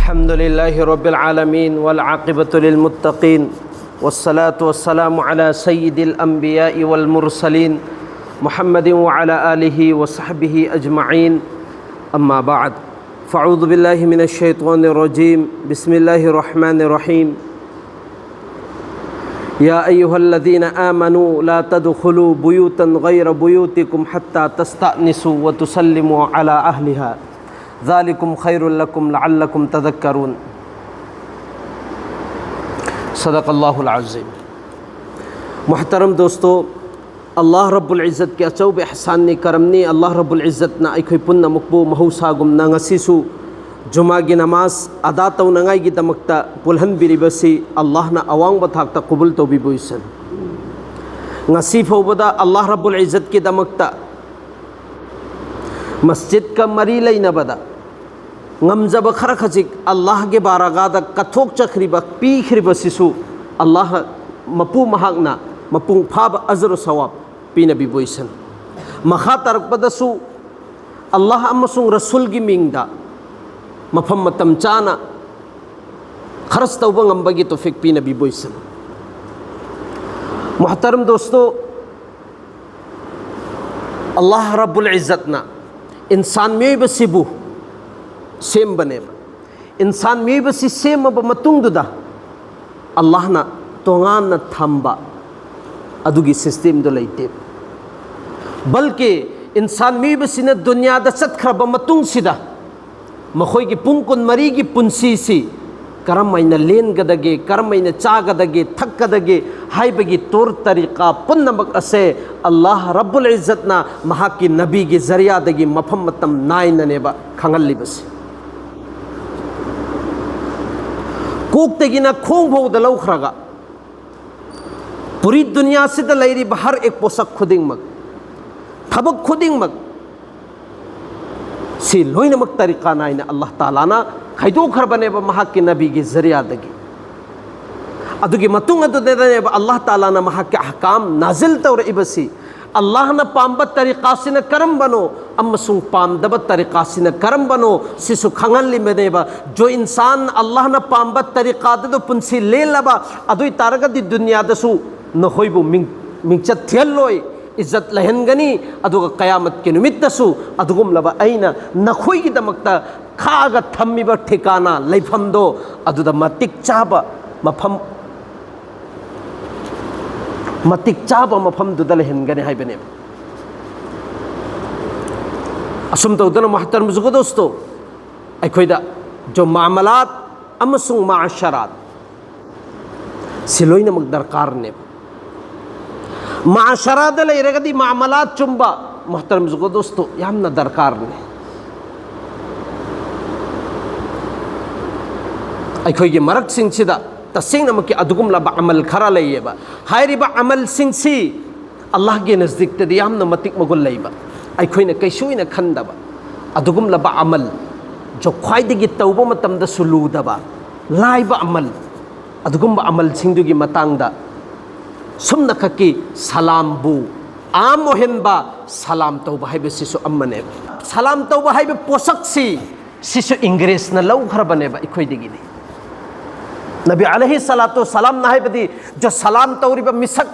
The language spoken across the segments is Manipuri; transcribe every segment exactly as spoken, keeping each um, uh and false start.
الحمد لله رب العالمين، والعاقبة للمتقين، والصلاة والسلام على سيد الأنبياء والمرسلين، محمد وعلى آله وصحبه أجمعين. أما بعد، فأعوذ بالله من الشيطان الرجيم. بسم الله الرحمن الرحيم. يا أيها الذين آمنوا لا تدخلوا بيوتا غير بيوتكم حتى تستأنسوا وتسلموا على أهلها. ذلكم خير لكم لعلكم تذكرون. صدق الله العظيم. محترم دوستو، ꯑꯜꯂꯥꯍ ꯔꯕꯨꯜ ꯏꯖꯠꯀꯤ ꯑꯆꯧꯕ ꯏꯍꯁꯥꯟꯅꯤ, ꯀꯔꯝꯅꯤ꯫ ꯑꯜꯂꯥꯍ ꯔꯕꯨꯜ ꯏꯖꯠꯅ ꯑꯩꯈꯣꯏ ꯄꯨꯝꯅꯃꯛꯄꯨ ꯃꯍꯧꯁꯥꯒꯨꯝꯅ ꯉꯁꯤꯁꯨ ꯖꯨꯃꯥꯒꯤ ꯅꯃꯥꯖ ꯑꯗꯥ ꯇꯧꯅꯉꯥꯏꯒꯤꯗꯃꯛꯇ ꯄꯨꯜꯍꯟꯕꯤꯔꯤꯕꯁꯤ ꯑꯜꯂꯥꯍꯅ ꯑꯋꯥꯡꯕ ꯊꯥꯛꯇ ꯀꯕꯨꯜ ꯇꯧꯕꯤꯕ ꯑꯣꯏꯁꯅꯨ꯫ ꯉꯁꯤ ꯐꯥꯎꯕꯗ ꯑꯜꯂꯥꯍ ꯔꯕꯨꯜ ꯏꯖꯠꯀꯤꯗꯃꯛꯇ ꯃꯁꯖꯤꯗꯀ ꯃꯔꯤ ꯂꯩꯅꯕꯗ ꯉꯝꯖꯕ ꯈꯔ ꯈꯖꯤꯛ ꯑꯜꯂꯥꯍꯒꯤ ꯕꯥꯔꯒꯥꯗ ꯀꯠꯊꯣꯛꯆꯈ꯭ꯔꯤꯕ, ꯄꯤꯈ꯭ꯔꯤꯕꯁꯤꯁꯨ ꯑꯜꯂꯥꯍ ꯃꯄꯨ ꯃꯍꯥꯛꯅ ꯃꯄꯨꯡ ꯐꯥꯕ ꯑꯖꯔ ꯁꯋꯥꯕ ꯄꯤꯅꯕꯤꯕ ꯑꯣꯏꯁꯅꯨ꯫ ꯃꯈꯥ ꯇꯥꯔꯛꯄꯗꯁꯨ ꯑꯜꯂꯥꯍ ꯑꯃꯁꯨꯡ ꯔꯁꯨꯜꯒꯤ ꯃꯤꯡꯗ ꯃꯐꯝ ꯃꯇꯝ ꯆꯥꯅ ꯈꯔꯁ ꯇꯧꯕ ꯉꯝꯕꯒꯤ ꯇꯣꯐꯤꯛ ꯄꯤꯅꯕꯤꯕ ꯑꯣꯏꯁꯅꯨ꯫ ꯃꯨꯍꯇꯔꯝ ꯗꯣꯁꯇꯣ, ꯑꯜꯂꯥꯍ ꯔꯕꯨꯜ ꯏꯖꯠꯅ ꯏꯟꯁꯥꯟ ꯃꯤꯑꯣꯏꯕꯁꯤꯕꯨ ꯁꯦꯝꯕꯅꯦꯕ꯫ ꯏꯟꯁꯥꯟ ꯃꯤꯑꯣꯏꯕꯁꯤ ꯁꯦꯝꯃꯕ ꯃꯇꯨꯡꯗꯨꯗ ꯑꯜꯂꯥꯍꯅ ꯇꯣꯉꯥꯟꯅ ꯊꯝꯕ ꯑꯗꯨꯒꯤ ꯁꯤꯁꯇꯦꯝꯗꯣ ꯂꯩꯇꯦ꯫ ꯕꯜꯀꯤ ꯏꯟꯁꯥꯟ ꯃꯤꯑꯣꯏꯕꯁꯤꯅ ꯗꯨꯅꯤꯌꯥꯗ ꯆꯠꯈ꯭ꯔꯕ ꯃꯇꯨꯡꯁꯤꯗ ꯃꯈꯣꯏꯒꯤ ꯄꯨꯡ ꯀꯨꯟꯃꯔꯤꯒꯤ ꯄꯨꯟꯁꯤꯁꯤ ꯀꯔꯝ ꯍꯥꯏꯅ ꯂꯦꯟꯒꯗꯒꯦ, ꯀꯔꯝ ꯍꯥꯏꯅ ꯆꯥꯒꯗꯒꯦ, ꯊꯛꯀꯗꯒꯦ ꯍꯥꯏꯕꯒꯤ ꯇꯣꯔ ꯇꯔꯤꯀꯥ ꯄꯨꯝꯅꯃꯛ ꯑꯁꯦ ꯑꯜꯂꯥꯍ ꯔꯕꯨꯜ ꯏꯖꯠꯅ ꯃꯍꯥꯛꯀꯤ ꯅꯕꯤꯒꯤ ꯖꯔꯤꯌꯥꯗꯒꯤ ꯃꯐꯝ ꯃꯇꯝ ꯅꯥꯏꯅꯅꯦꯕ ꯈꯪꯍꯜꯂꯤꯕꯁꯤ꯫ ꯀꯣꯛꯇꯒꯤꯅ ꯈꯣꯡ ꯐꯥꯎꯗ ꯂꯧꯈ꯭ꯔꯒ ꯄꯨꯔꯤ ꯗꯨꯅꯤꯌꯥꯁꯤꯗ ꯂꯩꯔꯤꯕ ꯍꯔ ꯑꯦꯛ ꯄꯣꯁꯛ ꯈꯨꯗꯤꯡꯃꯛ, ꯊꯕꯛ ꯈꯨꯗꯤꯡꯃꯛ, ꯁꯤ ꯂꯣꯏꯅꯃꯛ ꯇꯔꯤꯀꯥ ꯅꯥꯏꯅ ꯑꯜꯂꯥꯍ ꯇꯥꯂꯥꯅ ꯈꯥꯏꯗꯣꯛꯈ꯭ꯔꯕꯅꯦꯕ ꯃꯍꯥꯛꯀꯤ ꯅꯕꯤꯒꯤ ꯖꯔꯤꯌꯥꯗꯒꯤ꯫ ꯑꯗꯨꯒꯤ ꯃꯇꯨꯡ ꯑꯗꯨꯗꯅꯦꯕ ꯑꯜꯂꯥꯍ ꯇꯥꯂꯥꯅ ꯃꯍꯥꯛꯀꯤ ꯑꯍꯀꯥꯝ ꯅꯥꯖꯤꯜ ꯇꯧꯔꯛꯏꯕꯁꯤ꯫ ꯑꯜꯂꯥꯍꯅ ꯄꯥꯝꯕ ꯇꯔꯤꯀꯥꯁꯤꯅ ꯀꯔꯝꯕꯅꯣ ꯑꯃꯁꯨꯡ ꯄꯥꯝꯗꯕ ꯇꯔꯤꯀꯥꯁꯤꯅ ꯀꯔꯝꯕꯅꯣ, ꯁꯤꯁꯨ ꯈꯪꯍꯜꯂꯤꯕꯅꯦꯕ꯫ ꯖꯣ ꯏꯟꯁꯥꯟ ꯑꯜꯂꯥꯍꯅ ꯄꯥꯝꯕ ꯇꯔꯤꯀꯥꯗꯨꯗ ꯄꯨꯟꯁꯤ ꯂꯦꯜꯂꯕ, ꯑꯗꯨ ꯑꯣꯏ ꯇꯥꯔꯒꯗꯤ ꯗꯨꯅꯤꯌꯥꯗꯁꯨ ꯅꯈꯣꯏꯕꯨ ꯃꯤꯡ-, ꯃꯤꯡꯆꯠ ꯊꯤꯍꯜꯂꯣꯏ, ꯏꯖꯠ ꯂꯩꯍꯟꯒꯅꯤ, ꯑꯗꯨꯒ ꯀꯌꯥꯃꯠꯀꯤ ꯅꯨꯃꯤꯠꯇꯁꯨ ꯑꯗꯨꯒꯨꯝꯂꯕ ꯑꯩꯅ ꯅꯈꯣꯏꯒꯤꯗꯃꯛꯇ ꯈꯥꯛꯑꯒ ꯊꯝꯃꯤꯕ ꯊꯤꯀꯥꯅꯥ, ꯂꯩꯐꯝꯗꯣ, ꯑꯗꯨꯗ ꯃꯇꯤꯛ ꯆꯥꯕ ꯃꯐꯝ, ꯃꯇꯤꯛ ꯆꯥꯕ ꯃꯐꯝꯗꯨꯗ ꯂꯩꯍꯟꯒꯅꯤ ꯍꯥꯏꯕꯅꯦꯕ꯫ ꯑꯁꯨꯝ ꯇꯧꯗꯅ, ꯃꯍꯇꯔꯝ ꯖꯨꯒꯗꯣꯁꯇꯣ, ꯑꯩꯈꯣꯏꯗ ꯖꯣ ꯃꯥꯃꯂꯥꯠ ꯑꯃꯁꯨꯡ ꯃꯥꯑꯁꯔꯥꯠ ꯁꯤ ꯂꯣꯏꯅꯃꯛ ꯗꯔꯀꯥꯔꯅꯦꯕ꯫ ꯃꯥꯑꯁꯔꯥꯗ ꯂꯩꯔꯒꯗꯤ ꯃꯥꯃꯂꯥꯠ ꯆꯨꯝꯕ, ꯃꯍꯇꯔꯝ ꯖꯨꯒꯗꯣꯁꯇꯣ, ꯌꯥꯝꯅ ꯗꯔꯀꯥꯔꯅꯦ꯫ ꯑꯩꯈꯣꯏꯒꯤ ꯃꯔꯛꯁꯤꯡꯁꯤꯗ ꯇꯁꯦꯡꯅꯃꯛꯀꯤ ꯑꯗꯨꯒꯨꯝꯂꯕ ꯑꯃꯜ ꯈꯔ ꯂꯩꯌꯦꯕ꯫ ꯍꯥꯏꯔꯤꯕ ꯑꯃꯜꯁꯤꯡꯁꯤ ꯑꯜꯂꯥꯍꯒꯤ ꯅꯖꯗꯤꯛꯇꯗꯤ ꯌꯥꯝꯅ ꯃꯇꯤꯛ ꯃꯒꯨꯟ ꯂꯩꯕ, ꯑꯩꯈꯣꯏꯅ ꯀꯩꯁꯨ ꯑꯣꯏꯅ ꯈꯟꯗꯕ ꯑꯗꯨꯒꯨꯝꯂꯕ ꯑꯃꯜ, ꯖꯣ ꯈ꯭ꯋꯥꯏꯗꯒꯤ ꯇꯧꯕ ꯃꯇꯝꯗꯁꯨ ꯂꯨꯗꯕ, ꯂꯥꯏꯕ ꯑꯃꯜ, ꯑꯗꯨꯒꯨꯝꯕ ꯑꯃꯜꯁꯤꯡꯗꯨꯒꯤ ꯃꯇꯥꯡꯗ ꯁꯨꯝꯅꯈꯛꯀꯤ ꯁꯂꯥꯝꯕꯨ ꯑꯥꯝ ꯑꯣꯏꯍꯟꯕ, ꯁꯂꯥꯝ ꯇꯧꯕ ꯍꯥꯏꯕꯁꯤꯁꯨ ꯑꯃꯅꯦꯕ꯫ ꯁꯂꯥꯝ ꯇꯧꯕ ꯍꯥꯏꯕ ꯄꯣꯠꯁꯛꯁꯤ, ꯁꯤꯁꯨ ꯏꯪꯒ꯭ꯔꯦꯖꯅ ꯂꯧꯈ꯭ꯔꯕꯅꯦꯕ ꯑꯩꯈꯣꯏꯗꯒꯤꯗꯤ꯫ ꯅꯕꯤ ꯑꯂꯩꯍꯤ ꯁꯂꯥꯇꯨ ꯁꯂꯥꯝꯅ ꯍꯥꯏꯕꯗꯤ, ꯖꯣ ꯁꯂꯥꯝ ꯇꯧꯔꯤꯕ ꯃꯤꯁꯛ,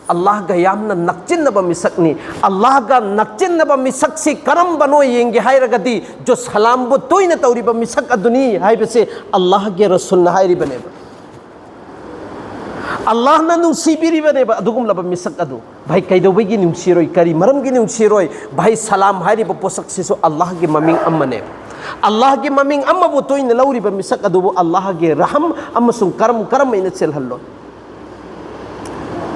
ꯑꯜꯂꯥꯍꯒ ꯌꯥꯝꯅ ꯅꯛꯆꯤꯟꯅꯕ ꯃꯤꯁꯛꯅꯤ꯫ ꯑꯜꯂꯥꯍꯒ ꯅꯛꯆꯤꯟꯅꯕ ꯃꯤꯁꯛꯁꯤ ꯀꯔꯝꯕꯅꯣ ꯌꯦꯡꯒꯦ ꯍꯥꯏꯔꯒꯗꯤ, ꯖꯣ ꯁꯂꯥꯝꯕꯨ ꯇꯣꯏꯅ ꯇꯧꯔꯤꯕ ꯃꯤꯁꯛ ꯑꯗꯨꯅꯤ ꯍꯥꯏꯕꯁꯦ ꯑꯜꯂꯥꯍꯒꯤ ꯔꯁꯨꯜꯅ ꯍꯥꯏꯔꯤꯕꯅꯦꯕ꯫ ꯑꯜꯂꯥꯍꯅ ꯅꯨꯡꯁꯤꯕꯤꯔꯤꯕꯅꯦꯕ ꯑꯗꯨꯒꯨꯝꯂꯕ ꯃꯤꯁꯛ ꯑꯗꯨ꯫ ꯚꯥꯏ, ꯀꯩꯗꯧꯕꯒꯤ ꯅꯨꯡꯁꯤꯔꯣꯏ? ꯀꯔꯤ ꯃꯔꯝꯒꯤ ꯅꯨꯡꯁꯤꯔꯣꯏ? ꯚꯥꯏ, ꯁꯂꯥꯝ ꯍꯥꯏꯔꯤꯕ ꯄꯣꯠꯁꯛꯁꯤꯁꯨ ꯑꯜꯂꯥꯍꯒꯤ ꯃꯃꯤꯡ ꯑꯃꯅꯦꯕ꯫ ꯑꯜꯂꯥꯍꯒꯤ ꯃꯃꯤꯡ ꯑꯃꯕꯨ ꯇꯣꯏꯅ ꯂꯧꯔꯤꯕ ꯃꯤꯁꯛ ꯑꯗꯨꯕꯨ ꯑꯜꯂꯥꯍꯒꯤ ꯔꯍꯝ ꯑꯃꯁꯨꯡ ꯀꯔꯝ ꯀꯔꯝ ꯍꯥꯏꯅ ꯆꯦꯜꯍꯜꯂꯣꯏ?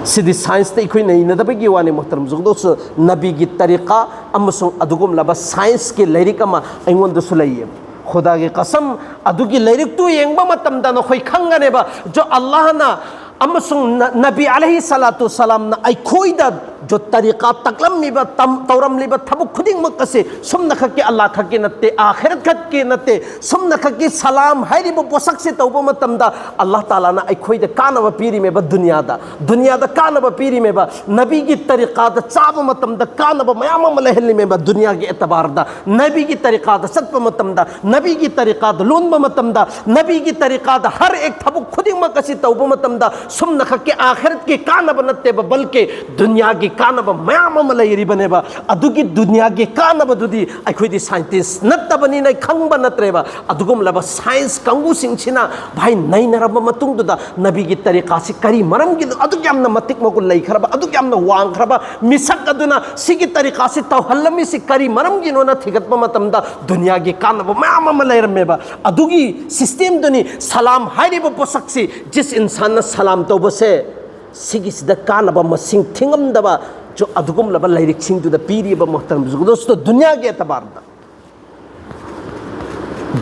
ꯁꯤꯗꯤ ꯁꯥꯏꯟꯁꯇ ꯑꯩꯈꯣꯏꯅ ꯏꯅꯗꯕꯒꯤ ꯋꯥꯅꯤ, ꯃꯨꯍꯇꯔꯝ ꯖꯨꯒꯗꯣꯁ, ꯅꯕꯤꯒꯤ ꯇꯔꯤꯀꯥ ꯑꯃꯁꯨꯡ ꯑꯗꯨꯒꯨꯝꯂꯕ ꯁꯥꯏꯟꯁꯀꯤ ꯂꯥꯏꯔꯤꯛ ꯑꯃ ꯑꯩꯉꯣꯟꯗꯁꯨ ꯂꯩꯌꯦꯕ꯫ ꯈꯨꯗꯥꯒꯤ ꯀꯁꯝ, ꯑꯗꯨꯒꯤ ꯂꯥꯏꯔꯤꯛꯇꯨ ꯌꯦꯡꯕ ꯃꯇꯝꯗ ꯅꯈꯣꯏ ꯈꯪꯒꯅꯦꯕ, ꯖꯣ ꯑꯜꯂꯥꯍꯅ ꯑꯃꯁꯨꯡ ꯅ-, ꯅꯕꯤ ꯑꯂꯩꯍꯤ ꯁꯂꯥꯇꯨ ꯁꯂꯥꯝꯅ ꯑꯩꯈꯣꯏꯗ ꯖꯣ ꯇꯔꯤꯀꯥ ꯇꯥꯛꯂꯝꯃꯤꯕ, ꯇꯝ-, ꯇꯧꯔꯝꯂꯤꯕ ꯊꯕꯛ ꯈꯨꯗꯤꯡꯃꯛ ꯑꯁꯤ ꯁꯨꯝꯅ ꯈꯛꯀꯤ ꯑꯜꯂꯥꯍ ꯈꯛꯀꯤ ꯅꯠꯇꯦ, ꯑꯥꯈꯤꯔꯠ ꯈꯛꯀꯤ ꯅꯠꯇꯦ꯫ ꯁꯨꯝꯅ ꯈꯛꯀꯤ ꯁꯂꯥꯝ ꯍꯥꯏꯔꯤꯕ ꯄꯣꯠꯁꯛꯁꯤ ꯇꯧꯕ ꯃꯇꯝꯗ ꯑꯜꯂꯥꯍ ꯇꯥꯂꯥꯅ ꯑꯩꯈꯣꯏꯗ ꯀꯥꯟꯅꯕ ꯄꯤꯔꯤꯃꯦꯕ ꯗꯨꯅꯤꯌꯥꯗ꯫ ꯗꯨꯅꯤꯌꯥꯗ ꯀꯥꯟꯅꯕ ꯄꯤꯔꯤꯃꯦꯕ꯫ ꯅꯕꯤꯒꯤ ꯇꯔꯤꯀꯥꯗ ꯆꯥꯕ ꯃꯇꯝꯗ ꯀꯥꯟꯅꯕ ꯃꯌꯥꯝ ꯑꯃ ꯂꯩꯍꯜꯂꯤꯃꯦꯕ ꯗꯨꯅꯤꯌꯥꯒꯤ ꯑꯦꯇꯕꯥꯔꯗ꯫ ꯅꯕꯤꯒꯤ ꯇꯔꯤꯀꯥꯗ ꯆꯠꯄ ꯃꯇꯝꯗ, ꯅꯕꯤꯒꯤ ꯇꯔꯤꯀꯥꯗ ꯂꯣꯟꯕ ꯃꯇꯝꯗ, ꯅꯕꯤꯒꯤ ꯇꯔꯤꯀꯥꯗ ꯍꯔ ꯑꯦꯛ ꯊꯕꯛ ꯈꯨꯗꯤꯡꯃꯛ ꯑꯁꯤ ꯇꯧꯕ ꯃꯇꯝꯗ ꯁꯨꯝꯅ ꯈꯛꯀꯤ ꯑꯥꯈꯤꯔꯠꯀꯤ ꯀꯥꯟꯅꯕ ꯅꯠꯇꯦꯕ, ꯕꯜꯀꯤ ꯗꯨꯅꯤꯌꯥꯒꯤ ꯀꯥꯟꯅꯕ ꯃꯌꯥꯝ ꯑꯃ ꯂꯩꯔꯤꯕꯅꯦꯕ꯫ ꯑꯗꯨꯒꯤ ꯗꯨꯅꯤꯌꯥꯒꯤ ꯀꯥꯟꯅꯕꯗꯨꯗꯤ ꯑꯩꯈꯣꯏꯗꯤ ꯁꯥꯏꯟꯇꯤꯁ ꯅꯠꯇꯕꯅꯤꯅ ꯈꯪꯕ ꯅꯠꯇ꯭ꯔꯦꯕ꯫ ꯑꯗꯨꯒꯨꯝꯂꯕ ꯁꯥꯏꯟꯁ ꯀꯥꯡꯕꯨꯁꯤꯡꯁꯤꯅ, ꯚꯥꯏ, ꯅꯩꯅꯔꯕ ꯃꯇꯨꯡꯗꯨꯗ ꯅꯕꯤꯒꯤ ꯇꯔꯤꯀꯥꯁꯤ ꯀꯔꯤ ꯃꯔꯝꯒꯤꯅꯣ ꯑꯗꯨꯛ ꯌꯥꯝꯅ ꯃꯇꯤꯛ ꯃꯒꯨꯟ ꯂꯩꯈ꯭ꯔꯕ, ꯑꯗꯨꯛ ꯌꯥꯝꯅ ꯋꯥꯡꯈ꯭ꯔꯕ ꯃꯤꯁꯛ ꯑꯗꯨꯅ ꯁꯤꯒꯤ ꯇꯔꯤꯀꯥꯁꯤ ꯇꯧꯍꯜꯂꯝꯃꯤꯁꯤ ꯀꯔꯤ ꯃꯔꯝꯒꯤꯅꯣꯅ ꯊꯤꯒꯠꯄ ꯃꯇꯝꯗ ꯗꯨꯅꯤꯌꯥꯒꯤ ꯀꯥꯟꯅꯕ ꯃꯌꯥꯝ ꯑꯃ ꯂꯩꯔꯝꯃꯦꯕ꯫ ꯑꯗꯨꯒꯤ ꯁꯤꯁꯇꯦꯝꯗꯨꯅꯤ ꯁꯂꯥꯝ ꯍꯥꯏꯔꯤꯕ ꯄꯣꯠꯁꯛꯁꯤ꯫ ꯖꯤꯁ ꯏꯟꯁꯥꯟꯅ ꯁꯂꯥꯝ ꯇꯧꯕꯁꯦ ꯁꯤꯒꯤꯁꯤꯗ ꯀꯥꯟꯅꯕ ꯃꯁꯤꯡ ꯊꯤꯉꯝꯗꯕ ꯖꯣ ꯑꯗꯨꯒꯨꯝꯂꯕ ꯂꯥꯏꯔꯤꯛꯁꯤꯡꯗꯨꯗ ꯄꯤꯔꯤꯕ ꯃꯣꯍꯇꯔꯝ ꯖꯨꯒꯗꯣꯁꯇꯣ ꯗꯨꯅꯤꯌꯥꯒꯤ ꯑꯦꯇꯕꯥꯔꯗ꯫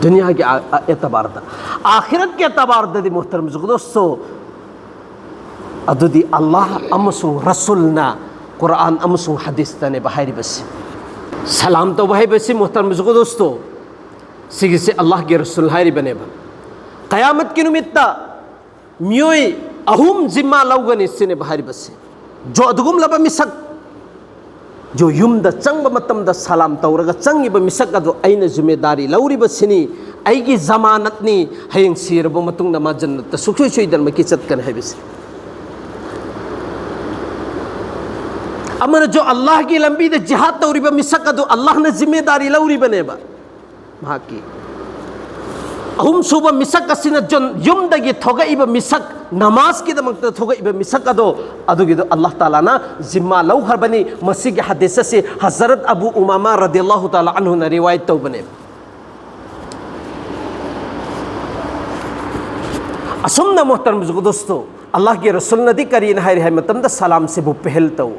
ꯗꯨꯅꯤꯌꯥꯒꯤ ꯑ-, ꯑ-, ꯑꯦꯇꯕꯥꯔꯗ꯫ ꯑꯥꯈꯤꯔꯠꯀꯤ ꯑꯦꯇꯕꯥꯔꯗꯗꯤ ꯃꯣꯍꯇꯔꯝ ꯖꯨꯒꯗꯣꯁꯇꯣ ꯑꯗꯨꯗꯤ ꯑꯜꯂꯥꯍ ꯑꯃꯁꯨꯡ ꯔꯁꯨꯜꯅ ꯀꯨꯔꯥꯟ ꯑꯃꯁꯨꯡ ꯍꯗꯤꯁꯇꯅꯦꯕ ꯍꯥꯏꯔꯤꯕꯁꯤ꯫ ꯁꯂꯥꯝ ꯇꯧꯕ ꯍꯥꯏꯕꯁꯤ ꯃꯣꯍꯇꯔꯝ ꯖꯨꯒꯗꯣꯁꯇꯣ ꯁꯤꯒꯤꯁꯤ ꯑꯜꯂꯥꯍꯒꯤ ꯔꯁꯨꯜ ꯍꯥꯏꯔꯤꯕꯅꯦꯕ꯫ ꯀꯌꯥꯃꯠꯀꯤ ꯅꯨꯃꯤꯠꯇ ꯃꯤꯑꯣꯏ ꯑꯍꯨꯝ ꯖꯤꯝꯃꯥ ꯂꯧꯒꯅꯤ ꯁꯤꯅꯦꯕ ꯍꯥꯏꯔꯤꯕꯁꯤ꯫ ꯖꯣ ꯑꯗꯨꯒꯨꯝꯂꯕ ꯃꯤꯁꯛ ꯖꯣ ꯌꯨꯝꯗ ꯆꯪꯕ ꯃꯇꯝꯗ ꯁꯂꯥꯝ ꯇꯧꯔꯒ ꯆꯪꯉꯤꯕ ꯃꯤꯁꯛ ꯑꯗꯣ ꯑꯩꯅ ꯖꯤꯝꯃꯦꯗꯥꯔꯤ ꯂꯧꯔꯤꯕꯁꯤꯅꯤ, ꯑꯩꯒꯤ ꯖꯃꯥꯅꯠꯅꯤ, ꯍꯌꯦꯡ ꯁꯤꯔꯕ ꯃꯇꯨꯡꯗ ꯃꯥ ꯖꯟꯅꯠꯇ ꯁꯨꯡꯁꯣꯏ ꯁꯣꯏꯗꯅꯃꯛꯀꯤ ꯆꯠꯀꯅꯤ ꯍꯥꯏꯕꯁꯤ꯫ ꯑꯃꯅ ꯖꯣ ꯑꯜꯂꯥꯍꯒꯤ ꯂꯝꯕꯤꯗ ꯖꯤꯍꯥꯗ ꯇꯧꯔꯤꯕ ꯃꯤꯁꯛ ꯑꯗꯣ ꯑꯜꯂꯥꯍꯅ ꯖꯤꯝꯃꯦꯗꯥꯔꯤ ꯂꯧꯔꯤꯕꯅꯦꯕ꯫ ꯃꯍꯥꯛꯀꯤ ꯑꯍꯨꯝꯁꯨꯕ ꯃꯤꯁꯛ ꯑꯁꯤꯅ ꯖꯟ-, ꯌꯨꯝꯗꯒꯤ ꯊꯣꯛꯂꯛꯏꯕ ꯃꯤꯁꯛ, ꯅꯃꯥꯖꯀꯤꯗꯃꯛꯇ ꯊꯣꯛꯂꯛꯏꯕ ꯃꯤꯁꯛ ꯑꯗꯣ, ꯑꯗꯨꯒꯤꯗꯣ ꯑꯜꯂꯥꯍ ꯇꯥꯂꯥꯅ ꯖꯤꯝꯃꯥ ꯂꯧꯈ꯭ꯔꯕꯅꯤ꯫ ꯃꯁꯤꯒꯤ ꯍꯗꯤꯁ ꯑꯁꯤ ꯍꯖꯔꯠ ꯑꯕꯨ ꯎꯃꯥꯃꯥ ꯔꯗꯤꯌꯜꯂꯥꯍꯨ ꯇꯥꯂꯥ ꯑꯟꯍꯨꯅ ꯔꯤꯋꯥꯌꯠ ꯇꯧꯕꯅꯦ꯫ ꯑꯁꯨꯝꯅ ꯃꯣꯍꯇꯔꯝ ꯖꯨꯒꯗꯣꯁꯇꯣ, ꯑꯜꯂꯥꯍꯒꯤ ꯔꯁꯨꯜꯅꯗꯤ ꯀꯔꯤꯅ ꯍꯥꯏꯔꯤ ꯍꯥꯏ ꯃꯇꯝꯗ ꯁꯂꯥꯝꯁꯤꯕꯨ ꯄꯦꯍꯦꯜ ꯇꯧ꯫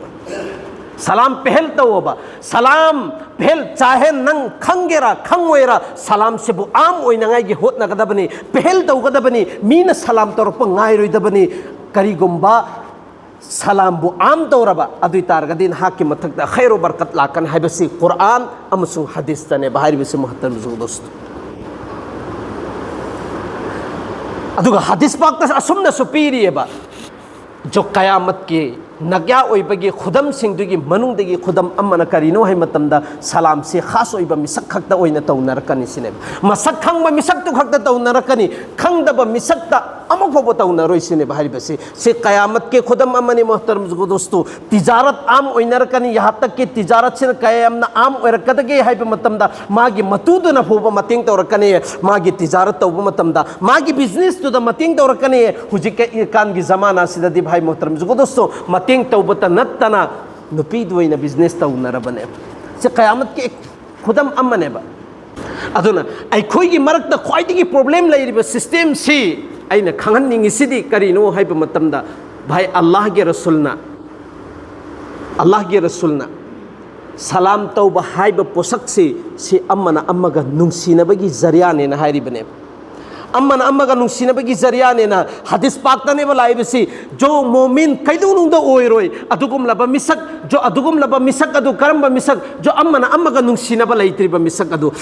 ꯁꯂꯥꯝ ꯄꯦꯍꯦꯜ ꯇꯧꯑꯣꯕ꯫ ꯁꯂꯥꯝ ꯄꯦꯍꯦꯜ, ꯆꯥꯍꯦ ꯅꯪ ꯈꯪꯒꯦꯔꯥ ꯈꯪꯉꯣꯏꯔꯥ, ꯁꯂꯥꯝꯁꯤꯕꯨ ꯑꯥꯝ ꯑꯣꯏꯅꯉꯥꯏꯒꯤ ꯍꯣꯠꯅꯒꯗꯕꯅꯤ, ꯄꯦꯍꯦꯜ ꯇꯧꯒꯗꯕꯅꯤ꯫ ꯃꯤꯅ ꯁꯂꯥꯝ ꯇꯧꯔꯛꯄ ꯉꯥꯏꯔꯣꯏꯗꯕꯅꯤ꯫ ꯀꯔꯤꯒꯨꯝꯕ ꯁꯂꯥꯝꯕꯨ ꯑꯥꯝ ꯇꯧꯔꯕ ꯑꯗꯨ ꯑꯣꯏ ꯇꯥꯔꯒꯗꯤ ꯅꯍꯥꯛꯀꯤ ꯃꯊꯛꯇ ꯈꯩꯔꯣ ꯕꯔꯀꯠ ꯂꯥꯛꯀꯅꯤ ꯍꯥꯏꯕꯁꯤ ꯀꯨꯔꯥꯟ ꯑꯃꯁꯨꯡ ꯍꯗꯤꯁꯇꯅꯦꯕ ꯍꯥꯏꯔꯤꯕꯁꯤ, ꯃꯨꯍꯇꯔꯝ ꯖꯨꯒꯗꯣꯁꯇꯣ꯫ ꯑꯗꯨꯒ ꯍꯗꯤꯁ ꯄꯥꯛꯇ ꯑꯁꯨꯝꯅꯁꯨ ꯄꯤꯔꯤꯑꯕ, ꯖꯣ ꯀꯌꯥꯃꯠꯀꯤ ꯅꯥꯒ꯭ꯌꯥ ꯑꯣꯏꯕꯒꯤ ꯈꯨꯗꯝꯁꯤꯡꯗꯨꯒꯤ ꯃꯅꯨꯡꯗꯒꯤ ꯈꯨꯗꯝ ꯑꯃꯅ ꯀꯔꯤꯅꯣ ꯍꯥꯏꯕ ꯃꯇꯝꯗ, ꯁꯂꯥꯝꯁꯦ ꯈꯥꯁ ꯑꯣꯏꯕ ꯃꯤꯁꯛ ꯈꯛꯇ ꯑꯣꯏꯅ ꯇꯧꯅꯔꯛꯀꯅꯤ ꯁꯤꯅꯦꯕ꯫ ꯃꯁꯛ ꯈꯪꯕ ꯃꯤꯁꯛꯇꯨ ꯈꯛꯇ ꯇꯧꯅꯔꯛꯀꯅꯤ, ꯈꯪꯗꯕ ꯃꯤꯁꯛꯇ ꯑꯃ ꯐꯥꯎꯕ ꯇꯧꯅꯔꯣꯏ ꯁꯤꯅꯦꯕ ꯍꯥꯏꯔꯤꯕꯁꯤ꯫ ꯁꯤ ꯀꯌꯥꯃꯠꯀꯤ ꯈꯨꯗꯝ ꯑꯃꯅꯤ, ꯃꯣꯍꯇꯔꯝ ꯖꯨꯒꯗꯣꯁꯇꯨ꯫ ꯇꯤꯖꯥꯔꯠ ꯑꯥꯝ ꯑꯣꯏꯅꯔꯛꯀꯅꯤ꯫ ꯌꯍꯥ ꯇꯛꯀꯤ ꯇꯤꯖꯥꯔꯠꯁꯤꯅ ꯀꯌꯥꯝꯅ ꯑꯥꯝ ꯑꯣꯏꯔꯛꯀꯗꯒꯦ ꯍꯥꯏꯕ ꯃꯇꯝꯗ, ꯃꯥꯒꯤ ꯃꯇꯨꯗꯨꯅ ꯐꯥꯎꯕ ꯃꯇꯦꯡ ꯇꯧꯔꯛꯀꯅꯤ꯫ ꯃꯥꯒꯤ ꯇꯤꯖꯥꯔꯠ ꯇꯧꯕ ꯃꯇꯝꯗ, ꯃꯥꯒꯤ ꯕꯤꯖꯤꯅꯦꯁꯇꯨꯗ ꯃꯇꯦꯡ ꯇꯧꯔꯛꯀꯅꯤ꯫ ꯍꯧꯖꯤꯛꯀꯥꯟꯒꯤ ꯖꯃꯥꯅꯥꯁꯤꯗꯗꯤ ꯚꯥꯏ ꯃꯣꯍꯇꯔꯝ ꯖꯨꯒꯗꯣꯁꯇꯣ, ꯃꯇꯦꯡ ꯇꯧꯕꯇ ꯅꯠꯇꯅ ꯅꯨꯄꯤꯗꯨ ꯑꯣꯏꯅ ꯕꯤꯖꯤꯅꯦꯁ ꯇꯧꯅꯔꯕꯅꯦ꯫ ꯁꯤ ꯀꯌꯥꯃꯠꯀꯤ ꯈꯨꯗꯝ ꯑꯃꯅꯦꯕ꯫ ꯑꯗꯨꯅ ꯑꯩꯈꯣꯏꯒꯤ ꯃꯔꯛꯇ ꯈ꯭ꯋꯥꯏꯗꯒꯤ ꯄ꯭ꯔꯣꯕ꯭ꯂꯦꯝ ꯂꯩꯔꯤꯕ ꯁꯤꯁꯇꯦꯝꯁꯤ ꯑꯩꯅ ꯈꯪꯍꯟꯅꯤꯡꯉꯤꯁꯤꯗꯤ ꯀꯔꯤꯅꯣ ꯍꯥꯏꯕ ꯃꯇꯝꯗ, ꯚꯥꯏ, ꯑꯜꯂꯥꯍꯒꯤ ꯔꯁꯨꯜꯅ, ꯑꯜꯂꯥꯍꯒꯤ ꯔꯁꯨꯜꯅ ꯁꯂꯥꯝ ꯇꯧꯕ ꯍꯥꯏꯕ ꯄꯣꯠꯁꯛꯁꯤ, ꯁꯤ ꯑꯃꯅ ꯑꯃꯒ ꯅꯨꯡꯁꯤꯅꯕꯒꯤ ꯖꯔꯤꯌꯥꯅꯦꯅ ꯍꯥꯏꯔꯤꯕꯅꯦꯕ꯫ ꯑꯃꯅ ꯑꯃꯒ ꯅꯨꯡꯁꯤꯅꯕꯒꯤ ꯖꯔꯤꯌꯥꯅꯦꯅ ꯍꯗꯤꯁ ꯄꯥꯛꯇꯅꯦꯕ ꯂꯥꯛꯏꯕꯁꯤ꯫ ꯖꯣ ꯃꯣꯃꯤꯟ ꯀꯩꯗꯧꯅꯨꯡꯗ ꯑꯣꯏꯔꯣꯏ ꯑꯗꯨꯒꯨꯝꯂꯕ ꯃꯤꯁꯛ, ꯖꯣ ꯑꯗꯨꯒꯨꯝꯂꯕ ꯃꯤꯁꯛ ꯑꯗꯨ ꯀꯔꯝꯕ ꯃꯤꯁꯛ? ꯖꯣ ꯑꯃꯅ ꯑꯃꯒ ꯅꯨꯡꯁꯤꯅꯕ ꯂꯩꯇ꯭ꯔꯤꯕ ꯃꯤꯁꯛ ꯑꯗꯨ꯫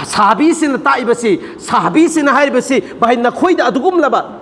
ꯁꯍꯥꯕꯤꯁꯤꯅ ꯇꯥꯛꯏꯕꯁꯤ, ꯁꯍꯥꯕꯤꯁꯤꯅ ꯍꯥꯏꯔꯤꯕꯁꯤ, ꯚꯥꯏ, ꯅꯈꯣꯏꯗ ꯑꯗꯨꯒꯨꯝꯂꯕ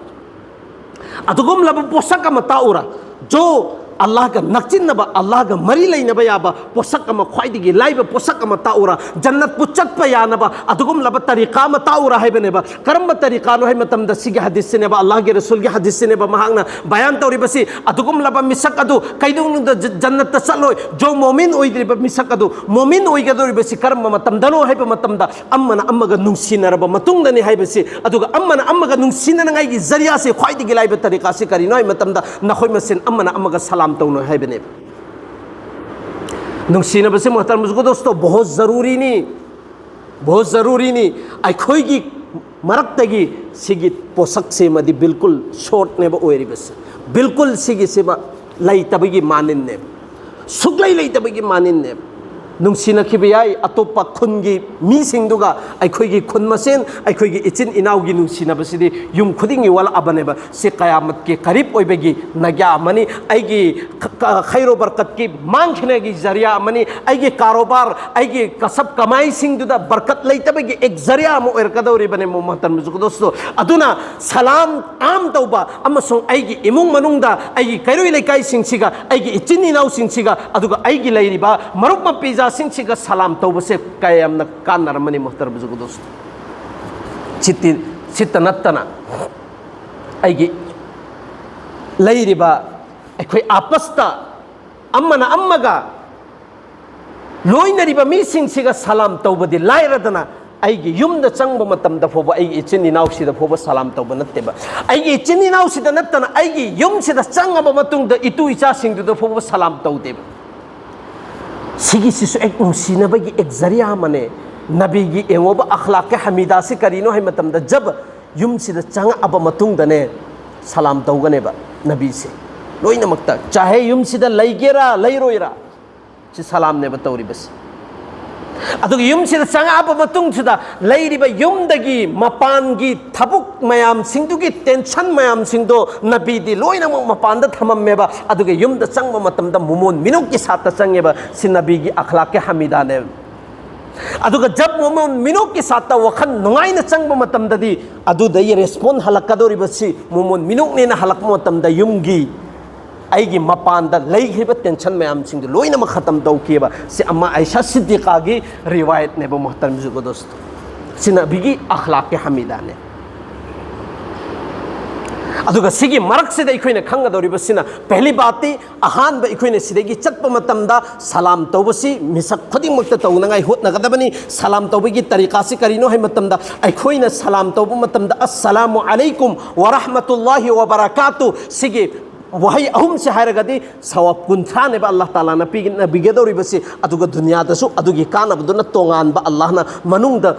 ꯑꯗꯨꯒꯨꯝꯂꯕ ꯄꯣꯠꯁꯛ ꯑꯃ ꯇꯥꯛꯎꯔꯥ? ꯖꯣ ꯑꯜꯂꯥꯍꯒ ꯅꯛꯆꯤꯟꯅꯕ, ꯑꯜꯂꯥꯍꯒ ꯃꯔꯤ ꯂꯩꯅꯕ ꯌꯥꯕ ꯄꯣꯠꯁꯛ ꯑꯃ, ꯈ꯭ꯋꯥꯏꯗꯒꯤ ꯂꯥꯏꯕ ꯄꯣꯠꯁꯛ ꯑꯃ ꯇꯥꯛꯎꯔꯥ? ꯖꯟꯅꯠꯄꯨ ꯆꯠꯄ ꯌꯥꯅꯕ ꯑꯗꯨꯒꯨꯝꯂꯕ ꯇꯔꯤꯀꯥ ꯑꯃ ꯇꯥꯛꯎꯔꯥ ꯍꯥꯏꯕꯅꯦꯕ꯫ ꯀꯔꯝꯕ ꯇꯔꯤꯀꯥꯅꯣ ꯍꯥꯏꯕ ꯃꯇꯝꯗ, ꯁꯤꯒꯤ ꯍꯗꯤꯁꯁꯤꯅꯦꯕ, ꯑꯜꯂꯥꯍꯒꯤ ꯔꯁꯨꯜꯒꯤ ꯍꯗꯤꯁꯁꯤꯅꯦꯕ, ꯃꯍꯥꯛꯅ ꯕꯌꯥꯟ ꯇꯧꯔꯤꯕꯁꯤ꯫ ꯑꯗꯨꯒꯨꯝꯂꯕ ꯃꯤꯁꯛ ꯑꯗꯨ ꯀꯩꯗꯧꯅꯨꯡꯗ ꯖ-, ꯖꯟꯅꯠꯇ ꯆꯠꯂꯣꯏ꯫ ꯖꯣ ꯃꯣꯃꯤꯟ ꯑꯣꯏꯗ꯭ꯔꯤꯕ ꯃꯤꯁꯛ ꯑꯗꯨ, ꯃꯣꯃꯤꯟ ꯑꯣꯏꯒꯗꯧꯔꯤꯕꯁꯤ ꯀꯔꯝꯕ ꯃꯇꯝꯗꯅꯣ ꯍꯥꯏꯕ ꯃꯇꯝꯗ, ꯑꯃꯅ ꯑꯃꯒ ꯅꯨꯡꯁꯤꯅꯔꯕ ꯃꯇꯨꯡꯗꯅꯤ ꯍꯥꯏꯕꯁꯤ꯫ ꯑꯗꯨꯒ ꯑꯃꯅ ꯑꯃꯒ ꯅꯨꯡꯁꯤꯅꯅꯉꯥꯏꯒꯤ ꯖꯔꯤꯌꯥꯁꯤ, ꯈ꯭ꯋꯥꯏꯗꯒꯤ ꯂꯥꯏꯕ ꯇꯔꯤꯀꯥꯁꯤ ꯀꯔꯤꯅꯣ ꯍꯥꯏꯕ ꯃꯇꯝꯗ, ꯅꯈꯣꯏ ꯃꯁꯦꯟ ꯑꯃꯅ ꯑꯃꯒ ꯁꯂꯥꯝ ꯇꯧꯅꯧ ꯍꯥꯏꯕꯅꯦꯕ꯫ ꯅꯨꯡꯁꯤꯅꯕꯁꯤ, ꯃꯣꯍꯇꯔꯝ ꯖꯨꯒꯗꯣꯁꯇꯣ, ꯕꯣꯍꯣꯠ ꯖꯔꯨꯔꯤꯅꯤ, ꯕꯣꯍꯣꯠ ꯖꯔꯨꯔꯤꯅꯤ꯫ ꯑꯩꯈꯣꯏꯒꯤ ꯃꯔꯛꯇꯒꯤ ꯁꯤꯒꯤ ꯄꯣꯠꯁꯛꯁꯤꯃꯗꯤ ꯕꯤꯜꯀꯨꯜ ꯁꯣꯔꯠꯅꯦꯕ ꯑꯣꯏꯔꯤꯕꯁꯦ꯫ ꯕꯤꯜꯀꯨꯜ ꯁꯤꯒꯤꯁꯤꯃ ꯂꯩꯇꯕꯒꯤ ꯃꯥꯅꯤꯟꯅꯦꯕ, ꯁꯨꯛꯂꯩ ꯂꯩꯇꯕꯒꯤ ꯃꯥꯅꯤꯟꯅꯦꯕ꯫ ꯅꯨꯡꯁꯤꯅꯈꯤꯕ ꯌꯥꯏ, ꯑꯇꯣꯞꯄ ꯈꯨꯟꯒꯤ ꯃꯤꯁꯤꯡꯗꯨꯒ ꯑꯩꯈꯣꯏꯒꯤ ꯈꯨꯟ ꯃꯁꯦꯟ, ꯑꯩꯈꯣꯏꯒꯤ ꯏꯆꯤꯟ ꯏꯅꯥꯎꯒꯤ ꯅꯨꯡꯁꯤꯅꯕꯁꯤꯗꯤ ꯌꯨꯝ ꯈꯨꯗꯤꯡꯒꯤ ꯋꯥꯠꯂꯛꯑꯕꯅꯦꯕ꯫ ꯁꯤ ꯀꯌꯥꯃꯠꯀꯤ ꯀꯔꯤꯕ ꯑꯣꯏꯕꯒꯤ ꯅꯒ꯭ꯌꯥ ꯑꯃꯅꯤ꯫ ꯑꯩꯒꯤ ꯈ-, ꯈ-, ꯈꯩꯔꯣ ꯕꯔꯀꯠꯀꯤ ꯃꯥꯡꯈꯤꯅꯒꯤ ꯖꯔꯤꯌꯥ ꯑꯃꯅꯤ꯫ ꯑꯩꯒꯤ ꯀꯥꯔꯣꯕꯥꯔ, ꯑꯩꯒꯤ ꯀꯁꯕ ꯀꯃꯥꯏꯁꯤꯡꯗꯨꯗ ꯕꯔꯀꯠ ꯂꯩꯇꯕꯒꯤ ꯑꯦꯛ ꯖꯔꯤꯌꯥ ꯑꯃ ꯑꯣꯏꯔꯛꯀꯗꯧꯔꯤꯕꯅꯦ, ꯃꯣ-, ꯃꯣꯍꯇꯔꯝ ꯖꯨꯒꯗꯣꯁꯇꯣ꯫ ꯑꯗꯨꯅ ꯁꯂꯥꯝ ꯑꯥꯝ ꯇꯧꯕ ꯑꯃꯁꯨꯡ ꯑꯩꯒꯤ ꯏꯃꯨꯡ ꯃꯅꯨꯡꯗ, ꯑꯩꯒꯤ ꯀꯩꯔꯣꯏ ꯂꯩꯀꯥꯏꯁꯤꯡꯁꯤꯒ, ꯑꯩꯒꯤ ꯏꯆꯤꯟ ꯏꯅꯥꯎꯁꯤꯡꯁꯤꯒ, ꯑꯗꯨꯒ ꯑꯩꯒꯤ ꯂꯩꯔꯤꯕ ꯃꯔꯨꯞ ꯃꯄꯤꯖꯥꯁꯤꯡꯁꯤꯒ ꯁꯂꯥꯝ ꯇꯧꯕꯁꯦ ꯀꯌꯥ ꯌꯥꯝꯅ ꯀꯥꯟꯅꯔꯝꯃꯅꯤ, ꯃꯣꯍꯇꯔꯝ ꯖꯨꯒꯗꯣꯁꯇꯣ꯫ ꯁꯤꯠꯇꯤ-, ꯁꯤꯠꯇ ꯅꯠꯇꯅ ꯑꯩꯒꯤ ꯂꯩꯔꯤꯕ ꯑꯩꯈꯣꯏ ꯑꯥꯄꯁꯇ ꯑꯃꯅ ꯑꯃꯒ ꯂꯣꯏꯅꯔꯤꯕ ꯃꯤꯁꯤꯡꯁꯤꯒ ꯁꯂꯥꯝ ꯇꯧꯕꯗꯤ ꯂꯥꯏꯔꯗꯅ, ꯑꯩꯒꯤ ꯌꯨꯝꯗ ꯆꯪꯕ ꯃꯇꯝꯗ ꯐꯥꯎꯕ, ꯑꯩꯒꯤ ꯏꯆꯤꯟ ꯏꯅꯥꯎꯁꯤꯗ ꯐꯥꯎꯕ ꯁꯂꯥꯝ ꯇꯧꯕ ꯅꯠꯇꯦꯕ꯫ ꯑꯩꯒꯤ ꯏꯆꯤꯟ ꯏꯅꯥꯎꯁꯤꯗ ꯅꯠꯇꯅ, ꯑꯩꯒꯤ ꯌꯨꯝꯁꯤꯗ ꯆꯪꯉꯕ ꯃꯇꯨꯡꯗ ꯏꯇꯨ ꯏꯆꯥꯁꯤꯡꯗꯨꯗ ꯐꯥꯎꯕ ꯁꯂꯥꯝ ꯇꯧꯗꯦꯕ꯫ ꯁꯤꯒꯤꯁꯤꯁꯨ ꯑꯦꯛ ꯅꯨꯡꯁꯤꯅꯕꯒꯤ ꯑꯦꯛ ꯖꯔꯤꯌꯥ ꯑꯃꯅꯦ꯫ ꯅꯕꯤꯒꯤ ꯌꯦꯡꯉꯣꯕ ꯑꯈ꯭ꯂꯥꯛꯀꯤ ꯍꯃꯤꯗꯥꯁꯤ ꯀꯔꯤꯅꯣ ꯍꯥꯏ ꯃꯇꯝꯗ, ꯖꯕ ꯌꯨꯝꯁꯤꯗ ꯆꯪꯉꯛꯑꯕ ꯃꯇꯨꯡꯗꯅꯦ ꯁꯂꯥꯝ ꯇꯧꯒꯅꯦꯕ ꯅꯕꯤꯁꯦ ꯂꯣꯏꯅꯃꯛꯇ꯫ ꯆꯥꯍꯦ ꯌꯨꯝꯁꯤꯗ ꯂꯩꯒꯦꯔꯥ ꯂꯩꯔꯣꯏꯔꯥ, ꯁꯤ ꯁꯂꯥꯝꯅꯦꯕ ꯇꯧꯔꯤꯕꯁꯦ꯫ ꯑꯗꯨꯒ ꯌꯨꯝꯁꯤꯗ ꯆꯪꯉꯛꯑꯕ ꯃꯇꯨꯡꯁꯤꯗ ꯂꯩꯔꯤꯕ ꯌꯨꯝꯗꯒꯤ ꯃꯄꯥꯟꯒꯤ ꯊꯕꯛ ꯃꯌꯥꯝꯁꯤꯡꯗꯨꯒꯤ ꯇꯦꯟꯁꯟ ꯃꯌꯥꯝꯁꯤꯡꯗꯣ ꯅꯕꯤꯗꯤ ꯂꯣꯏꯅꯃꯛ ꯃꯄꯥꯟꯗ ꯊꯝꯃꯝꯃꯦꯕ꯫ ꯑꯗꯨꯒ ꯌꯨꯝꯗ ꯆꯪꯕ ꯃꯇꯝꯗ ꯃꯣꯃꯣꯟ ꯃꯤꯅꯣꯛꯀꯤ ꯁꯥꯠꯇ ꯆꯪꯉꯦꯕ꯫ ꯁꯤ ꯅꯕꯤꯒꯤ ꯑꯈ꯭ꯂꯥꯛꯀꯤ ꯍꯃꯤꯗꯥꯅꯦꯕ꯫ ꯑꯗꯨꯒ ꯖꯕ ꯃꯣꯃꯣꯟ ꯃꯤꯅꯣꯛꯀꯤ ꯁꯥꯠꯇ ꯋꯥꯈꯜ ꯅꯨꯡꯉꯥꯏꯅ ꯆꯪꯕ ꯃꯇꯝꯗꯗꯤ, ꯑꯗꯨꯗꯩ ꯔꯦꯁꯄꯣꯟ ꯍꯜꯂꯛꯀꯗꯧꯔꯤꯕꯁꯤ, ꯃꯣꯃꯣꯟ ꯃꯤꯅꯣꯛꯅꯦꯅ ꯍꯜꯂꯛꯄ ꯃꯇꯝꯗ ꯌꯨꯝꯒꯤ ꯑꯩꯒꯤ ꯃꯄꯥꯟꯗ ꯂꯩꯈ꯭ꯔꯤꯕ ꯇꯦꯟꯁꯟ ꯃꯌꯥꯝꯁꯤꯡꯗꯨ ꯂꯣꯏꯅꯃꯛ ꯈꯇꯝ ꯇꯧꯈꯤꯑꯕ꯫ ꯁꯤ ꯑꯃ ꯑꯥꯏꯁꯥ ꯁꯤꯗꯤꯀꯥꯒꯤ ꯔꯤꯋꯥꯌꯠꯅꯦꯕ, ꯃꯣꯍꯇꯔꯝ ꯖꯨꯒꯗꯣꯁꯇꯣ꯫ ꯁꯤ ꯅꯕꯤꯒꯤ ꯑꯈ꯭ꯂꯥꯛꯀꯤ ꯍꯃꯤꯗꯥꯅꯦ꯫ ꯑꯗꯨꯒ ꯁꯤꯒꯤ ꯃꯔꯛꯁꯤꯗ ꯑꯩꯈꯣꯏꯅ ꯈꯪꯒꯗꯧꯔꯤꯕꯁꯤꯅ, ꯄꯦꯍꯂꯤ ꯕꯥꯠꯇꯤ, ꯑꯍꯥꯟꯕ ꯑꯩꯈꯣꯏꯅ ꯁꯤꯗꯒꯤ ꯆꯠꯄ ꯃꯇꯝꯗ ꯁꯂꯥꯝ ꯇꯧꯕꯁꯤ ꯃꯤꯁꯛ ꯈꯨꯗꯤꯡꯃꯛꯇ ꯇꯧꯅꯉꯥꯏ ꯍꯣꯠꯅꯒꯗꯕꯅꯤ꯫ ꯁꯂꯥꯝ ꯇꯧꯕꯒꯤ ꯇꯔꯤꯀꯥꯁꯤ ꯀꯔꯤꯅꯣ ꯍꯥꯏꯕ ꯃꯇꯝꯗ, ꯑꯩꯈꯣꯏꯅ ꯁꯂꯥꯝ ꯇꯧꯕ ꯃꯇꯝꯗ "ꯑꯁꯁꯂꯥꯃꯨ ꯑꯂꯩꯀꯨꯝ ꯋꯔꯍꯃꯇꯨꯜꯂꯥꯍꯤ ꯋꯕꯔꯀꯥꯇꯨ", ꯁꯤꯒꯤ ꯋꯥꯍꯩ ꯑꯍꯨꯝꯁꯦ ꯍꯥꯏꯔꯒꯗꯤ ꯁꯋꯥꯕ ꯀꯨꯟꯊ꯭ꯔꯥꯅꯦꯕ ꯑꯜꯂꯥꯍ ꯇꯥꯂꯥꯅ ꯄꯤꯒ-, ꯄꯤꯒꯗꯧꯔꯤꯕꯁꯤ꯫ ꯑꯗꯨꯒ ꯗꯨꯅꯤꯌꯥꯗꯁꯨ ꯑꯗꯨꯒꯤ ꯀꯥꯟꯅꯕꯗꯨꯅ ꯇꯣꯉꯥꯟꯕ ꯑꯜꯂꯥꯍꯅ ꯃꯅꯨꯡꯗ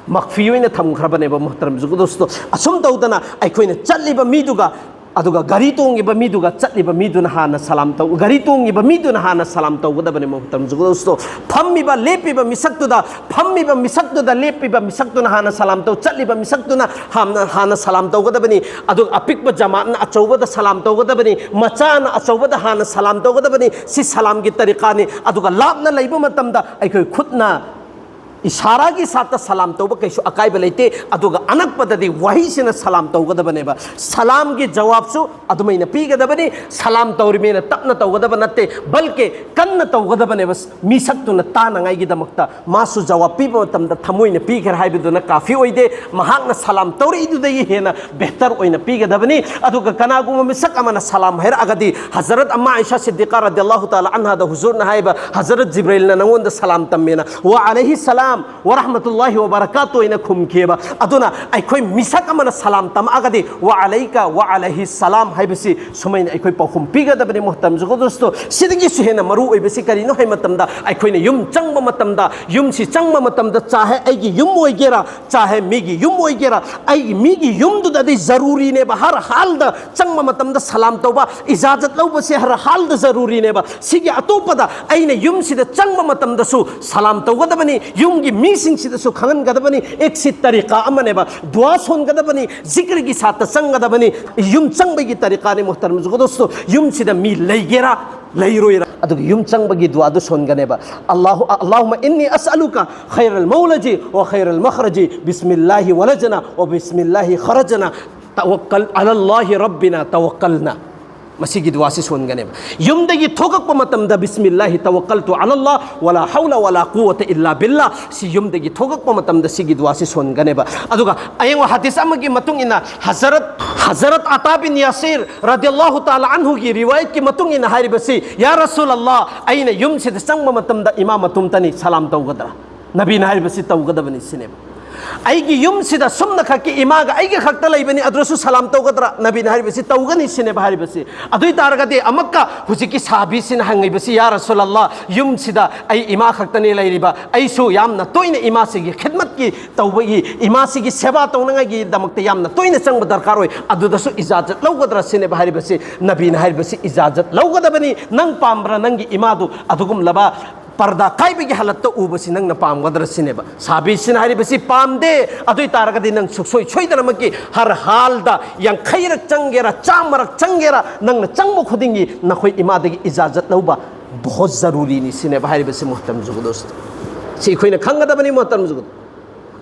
ꯃꯈꯐꯤ ꯑꯣꯏꯅ ꯊꯝꯈ꯭ꯔꯕꯅꯦꯕ, ꯃꯣꯍꯇꯔꯝ ꯖꯨꯒꯗꯣꯁꯇꯣ꯫ ꯑꯁꯨꯝ ꯇꯧꯗꯅ ꯑꯩꯈꯣꯏꯅ ꯆꯠꯂꯤꯕ ꯃꯤꯗꯨꯒ ꯑꯗꯨꯒ ꯒꯥꯔꯤ ꯇꯣꯡꯉꯤꯕ ꯃꯤꯗꯨꯒ ꯆꯠꯂꯤꯕ ꯃꯤꯗꯨꯅ ꯍꯥꯟꯅ ꯁꯂꯥꯝ ꯇꯧ, ꯒꯥꯔꯤ ꯇꯣꯡꯉꯤꯕ ꯃꯤꯗꯨꯅ ꯍꯥꯟꯅ ꯁꯂꯥꯝ ꯇꯧꯒꯗꯕꯅꯤ꯫ ꯃꯨꯍꯇꯔꯝ ꯖꯨꯒꯗꯣꯁꯇꯣ, ꯐꯝꯃꯤꯕ ꯂꯦꯞꯄꯤꯕ ꯃꯤꯁꯛꯇꯨꯗ, ꯐꯝꯃꯤꯕ ꯃꯤꯁꯛꯇꯨꯗ ꯂꯦꯞꯄꯤꯕ ꯃꯤꯁꯛꯇꯨꯅ ꯍꯥꯟꯅ ꯁꯂꯥꯝ ꯇꯧ, ꯆꯠꯂꯤꯕ ꯃꯤꯁꯛꯇꯨꯅ ꯍꯥꯟꯅ, ꯍꯥꯟꯅ ꯁꯂꯥꯝ ꯇꯧꯒꯗꯕꯅꯤ꯫ ꯑꯗꯨꯒ ꯑꯄꯤꯛꯄ ꯖꯃꯥꯠꯅ ꯑꯆꯧꯕꯗ ꯁꯂꯥꯝ ꯇꯧꯒꯗꯕꯅꯤ, ꯃꯆꯥꯅ ꯑꯆꯧꯕꯗ ꯍꯥꯟꯅ ꯁꯂꯥꯝ ꯇꯧꯒꯗꯕꯅꯤ꯫ ꯁꯤ ꯁꯂꯥꯝꯒꯤ ꯇꯔꯤꯀꯥꯅꯤ꯫ ꯑꯗꯨꯒ ꯂꯥꯞꯅ ꯂꯩꯕ ꯃꯇꯝꯗ ꯑꯩꯈꯣꯏ ꯈꯨꯠꯅ ꯏꯁꯥꯔꯥꯒꯤ ꯁꯥꯠꯇ ꯁꯂꯥꯝ ꯇꯧꯕ ꯀꯩꯁꯨ ꯑꯀꯥꯏꯕ ꯂꯩꯇꯦ꯫ ꯑꯗꯨꯒ ꯑꯅꯛꯄꯗꯗꯤ ꯋꯥꯍꯩꯁꯤꯅ ꯁꯂꯥꯝ ꯇꯧꯒꯗꯕꯅꯦꯕ꯫ ꯁꯂꯥꯝꯒꯤ ꯖꯋꯥꯕꯁꯨ ꯑꯗꯨꯃꯥꯏꯅ ꯄꯤꯒꯗꯕꯅꯤ꯫ ꯁꯂꯥꯝ ꯇꯧꯔꯤꯃꯦꯅ ꯇꯞꯅ ꯇꯧꯒꯗꯕ ꯅꯠꯇꯦ, ꯕꯜꯀꯦ ꯀꯟꯅ ꯇꯧꯒꯗꯕꯅꯦꯕ꯫ ꯃꯤꯁꯛꯇꯨꯅ ꯇꯥꯅꯉꯥꯏꯒꯤꯗꯃꯛꯇ ꯃꯥꯁꯨ ꯖꯋꯥꯕ ꯄꯤꯕ ꯃꯇꯝꯗ ꯊꯃꯣꯏꯅ ꯄꯤꯈ꯭ꯔꯦ ꯍꯥꯏꯕꯗꯨꯅ ꯀꯥꯐꯤ ꯑꯣꯏꯗꯦ꯫ ꯃꯍꯥꯛꯅ ꯁꯂꯥꯝ ꯇꯧꯔꯛꯏꯗꯨꯗꯒꯤ ꯍꯦꯟꯅ ꯕꯦꯍꯇꯔ ꯑꯣꯏꯅ ꯄꯤꯒꯗꯕꯅꯤ꯫ ꯑꯗꯨꯒ ꯀꯅꯥꯒꯨꯝꯕ ꯃꯤꯁꯛ ꯑꯃꯅ ꯁꯂꯥꯝ ꯍꯥꯏꯔꯛꯑꯒꯗꯤ, ꯍꯖꯔꯠ ꯑꯝꯃꯥ ꯑꯥꯏꯁꯥ ꯁꯤꯗꯤꯀꯥ ꯔꯗꯤꯌꯜꯂꯥꯍꯨ ꯇꯥꯂꯥ ꯑꯟꯍꯥꯗ ꯍꯨꯖꯨꯔꯅ ꯍꯥꯏꯕ, "ꯍꯖꯔꯠ ꯖꯤꯕ꯭ꯔꯤꯜꯅ ꯅꯪꯉꯣꯟꯗ ꯁꯂꯥꯝ ꯇꯝꯃꯦꯅ", "ꯋꯥ ꯑꯂꯩꯍꯤ ꯁꯂꯥꯝ ꯋꯥ ꯔꯍꯃꯇꯨꯜꯂꯥꯍꯤ ꯋꯥ ꯕꯔꯀꯥꯇꯨ" ꯍꯥꯏꯅ ꯈꯨꯝꯈꯤꯑꯕ꯫ ꯑꯗꯨꯅ ꯑꯩꯈꯣꯏ ꯃꯤꯁꯛ ꯑꯃꯅ ꯁꯂꯥꯝ ꯇꯝꯃꯛꯑꯒꯗꯤ, "ꯋꯥ ꯑꯂꯩꯀ ꯋꯥ ꯑꯂꯩꯍꯤ ꯁꯂꯥꯝ" ꯍꯥꯏꯕꯁꯤ ꯁꯨꯃꯥꯏꯅ ꯑꯩꯈꯣꯏ ꯄꯥꯎꯈꯨꯝ ꯄꯤꯒꯗꯕꯅꯤ꯫ ꯃꯨꯍꯇꯔꯝ ꯖꯨꯒꯗꯣꯁꯇꯣ, ꯁꯤꯗꯒꯤꯁꯨ ꯍꯦꯟꯅ ꯃꯔꯨ ꯑꯣꯏꯕꯁꯤ ꯀꯔꯤꯅꯣ ꯍꯥꯏꯕ ꯃꯇꯝꯗ, ꯑꯩꯈꯣꯏꯅ ꯌꯨꯝ ꯆꯪꯕ ꯃꯇꯝꯗ, ꯌꯨꯝꯁꯤ ꯆꯪꯕ ꯃꯇꯝꯗ, ꯆꯥꯍꯦ ꯑꯩꯒꯤ ꯌꯨꯝ ꯑꯣꯏꯒꯦꯔꯥ, ꯆꯥꯍꯦ ꯃꯤꯒꯤ ꯌꯨꯝ ꯑꯣꯏꯒꯦꯔꯥ, ꯑꯩꯒꯤ ꯃꯤꯒꯤ ꯌꯨꯝꯗꯨꯗꯗꯤ ꯖꯔꯨꯔꯤꯅꯦꯕ꯫ ꯍꯔ ꯍꯥꯜꯗ ꯆꯪꯕ ꯃꯇꯝꯗ ꯁꯂꯥꯝ ꯇꯧꯕ, ꯏꯖꯥꯖꯠ ꯂꯧꯕꯁꯦ ꯍꯔ ꯍꯥꯜꯗ ꯖꯔꯨꯔꯤꯅꯦꯕ꯫ ꯁꯤꯒꯤ ꯑꯇꯣꯞꯄꯗ ꯑꯩꯅ ꯌꯨꯝꯁꯤꯗ ꯆꯪꯕ ꯃꯇꯝꯗꯁꯨ ꯁꯂꯥꯝ ꯇꯧꯒꯗꯕꯅꯤ, ꯌꯨꯝꯒꯤ ꯃꯤꯁꯤꯡꯁꯤꯗꯁꯨ ꯈꯪꯍꯟꯒꯗꯕꯅꯤ꯫ ꯑꯦꯛꯁꯤ ꯇꯔꯤꯀꯥ ꯑꯃꯅꯦꯕ, ꯗꯨꯋꯥ ꯁꯣꯟꯒꯗꯕꯅꯤ, ꯖꯤꯀ꯭ꯔꯒꯤ ꯁꯥꯠꯇ ꯆꯪꯒꯗꯕꯅꯤ꯫ ꯌꯨꯝ ꯆꯪꯕꯒꯤ ꯇꯔꯤꯀꯥꯅꯤ꯫ ꯃꯨꯍꯇꯔꯝ ꯖꯨꯒꯗꯣꯁꯇꯣ, ꯌꯨꯝꯁꯤꯗ ꯃꯤ ꯂꯩꯒꯦꯔꯥ ꯂꯩꯔꯣꯏꯔꯥ, ꯑꯗꯨꯒ ꯌꯨꯝ ꯆꯪꯕꯒꯤ ꯗꯨꯋꯥꯗꯨ ꯁꯣꯟꯒꯅꯦꯕ꯫ "ꯑꯜꯂꯥꯍꯨ-, ꯑꯜꯂꯥꯍꯨꯝꯃ ꯏꯟꯅꯤ ꯑꯁꯑꯂꯨꯀ ꯈꯩꯔꯜ ꯃꯧꯂꯖꯤ ꯋꯥ ꯈꯩꯔꯜ ꯃꯈ꯭ꯔꯖꯤ, ꯕꯤꯁꯃꯤꯜꯂꯥꯍꯤ ꯋꯂꯖꯅ ꯋ ꯕꯤꯁꯃꯤꯜꯂꯥꯍꯤ ꯈꯔꯖꯅ, ꯇꯋꯛꯀꯜ ꯑꯂꯜꯂꯥꯍꯤ ꯔꯕꯤꯅ ꯇꯋꯛꯀꯜꯅ"꯫ ꯃꯁꯤꯒꯤ ꯗꯨꯋꯥꯁꯤ ꯁꯣꯟꯒꯅꯦꯕ꯫ ꯌꯨꯝꯗꯒꯤ ꯊꯣꯛꯂꯛꯄ ꯃꯇꯝꯗ "ꯕꯤꯁꯃꯤꯜꯂꯥꯍꯤ ꯇꯋꯛꯀꯜꯇꯨ ꯑꯂꯜꯂꯥ ꯋꯂꯥ ꯍꯧꯂ ꯋꯂꯥ ꯀꯨꯋꯇ ꯏꯜꯂꯥ ꯕꯤꯜꯂꯥ", ꯁꯤ ꯌꯨꯝꯗꯒꯤ ꯊꯣꯛꯂꯛꯄ ꯃꯇꯝꯗ ꯁꯤꯒꯤ ꯗꯨꯋꯥꯁꯤ ꯁꯣꯟꯒꯅꯦꯕ꯫ ꯑꯗꯨꯒ ꯑꯌꯦꯡꯕ ꯍꯗꯤꯁ ꯑꯃꯒꯤ ꯃꯇꯨꯡ ꯏꯟꯅ ꯍꯖꯔꯠ, ꯍꯖꯔꯠ ꯑꯇꯥ ꯕꯤꯟ ꯌꯥꯁꯤꯔ ꯔꯗꯤꯌꯜꯂꯥꯍꯨ ꯇꯥꯂꯥ ꯑꯟꯍꯨꯒꯤ ꯔꯤꯋꯥꯌꯠꯀꯤ ꯃꯇꯨꯡ ꯏꯟꯅ ꯍꯥꯏꯔꯤꯕꯁꯤ, "ꯌꯥ ꯔꯁꯨꯂꯜꯂꯥ, ꯑꯩꯅ ꯌꯨꯝꯁꯤꯗ ꯆꯪꯕ ꯃꯇꯝꯗ ꯏꯃꯥꯝ ꯃꯇꯣꯝꯇꯅꯤ ꯁꯂꯥꯝ ꯇꯧꯒꯗ꯭ꯔꯥ?" ꯅꯕꯤꯅ ꯍꯥꯏꯔꯤꯕꯁꯤ ꯇꯧꯒꯗꯕꯅꯤ ꯁꯤꯅꯦꯕ꯫ ꯑꯩꯒꯤ ꯌꯨꯝꯁꯤꯗ ꯁꯨꯝꯅ ꯈꯛꯀꯤ ꯏꯃꯥꯒ ꯑꯩꯒ ꯈꯛꯇ ꯂꯩꯕꯅꯤ, ꯑꯗꯨꯁꯨ ꯁꯂꯥꯝ ꯇꯧꯒꯗ꯭ꯔꯥ? ꯅꯕꯤꯅ ꯍꯥꯏꯔꯤꯕꯁꯤ ꯇꯧꯒꯅꯤ ꯁꯤꯅꯦꯕ ꯍꯥꯏꯔꯤꯕꯁꯤ꯫ ꯑꯗꯨ ꯑꯣꯏ ꯇꯥꯔꯒꯗꯤ ꯑꯃꯨꯛꯀ ꯍꯧꯖꯤꯛꯀꯤ ꯁꯍꯥꯕꯤꯁꯤꯅ ꯍꯪꯉꯤꯕꯁꯤ, "ꯌꯥ ꯔꯁꯨꯂꯜꯂꯥ, ꯌꯨꯝꯁꯤꯗ ꯑꯩ ꯏꯃꯥ ꯈꯛꯇꯅꯤ ꯂꯩꯔꯤꯕ, ꯑꯩꯁꯨ ꯌꯥꯝꯅ ꯇꯣꯏꯅ ꯏꯃꯥꯁꯤꯒꯤ ꯈꯤꯗꯃꯠꯀꯤ ꯇꯧꯕꯒꯤ, ꯏꯃꯥꯁꯤꯒꯤ ꯁꯦꯕꯥ ꯇꯧꯅꯉꯥꯏꯒꯤꯗꯃꯛꯇ ꯌꯥꯝꯅ ꯇꯣꯏꯅ ꯆꯪꯕ ꯗꯔꯀꯥꯔ ꯑꯣꯏ, ꯑꯗꯨꯗꯁꯨ ꯏꯖꯥꯖꯠ ꯂꯧꯒꯗ꯭ꯔꯥ?" ꯁꯤꯅꯦꯕ ꯍꯥꯏꯔꯤꯕꯁꯤ꯫ ꯅꯕꯤꯅ ꯍꯥꯏꯔꯤꯕꯁꯤ, "ꯏꯖꯥꯖꯠ ꯂꯧꯒꯗꯕꯅꯤ꯫ ꯅꯪ ꯄꯥꯝꯕ꯭ꯔꯥ ꯅꯪꯒꯤ ꯏꯃꯥꯗꯨ ꯑꯗꯨꯒꯨꯝꯂꯕ ꯄꯔꯗꯥ ꯀꯥꯏꯕꯒꯤ ꯍꯥꯂꯠꯇ ꯎꯕꯁꯤ ꯅꯪꯅ ꯄꯥꯝꯒꯗ꯭ꯔꯥ?" ꯁꯤꯅꯦꯕ꯫ ꯁꯍꯥꯕꯤꯁꯤꯅ ꯍꯥꯏꯔꯤꯕꯁꯤ, "ꯄꯥꯝꯗꯦ꯫ ꯑꯗꯨ ꯑꯣꯏ ꯇꯥꯔꯒꯗꯤ ꯅꯪ ꯁꯨꯡꯁꯣꯏ ꯁꯣꯏꯗꯅꯃꯛꯀꯤ ꯍꯔ ꯍꯥꯜꯗ ꯌꯥꯡꯈꯩꯔꯛ ꯆꯪꯒꯦꯔꯥ, ꯆꯥꯝꯃꯔꯛ ꯆꯪꯒꯦꯔꯥ, ꯅꯪꯅ ꯆꯪꯕ ꯈꯨꯗꯤꯡꯒꯤ ꯅꯈꯣꯏ ꯏꯃꯥꯗꯒꯤ ꯏꯖꯥꯖꯠ ꯂꯧꯕ ꯕꯍꯨꯠ ꯖꯔꯨꯔꯤꯅꯤ" ꯁꯤꯅꯦꯕ ꯍꯥꯏꯔꯤꯕꯁꯤ, ꯃꯣꯍꯇꯔꯝ ꯖꯨꯒꯗꯣꯁ꯫ ꯁꯤ ꯑꯩꯈꯣꯏꯅ ꯈꯪꯒꯗꯕꯅꯤ, ꯃꯣꯍꯇꯔꯝ ꯖꯨꯒꯗꯣ꯫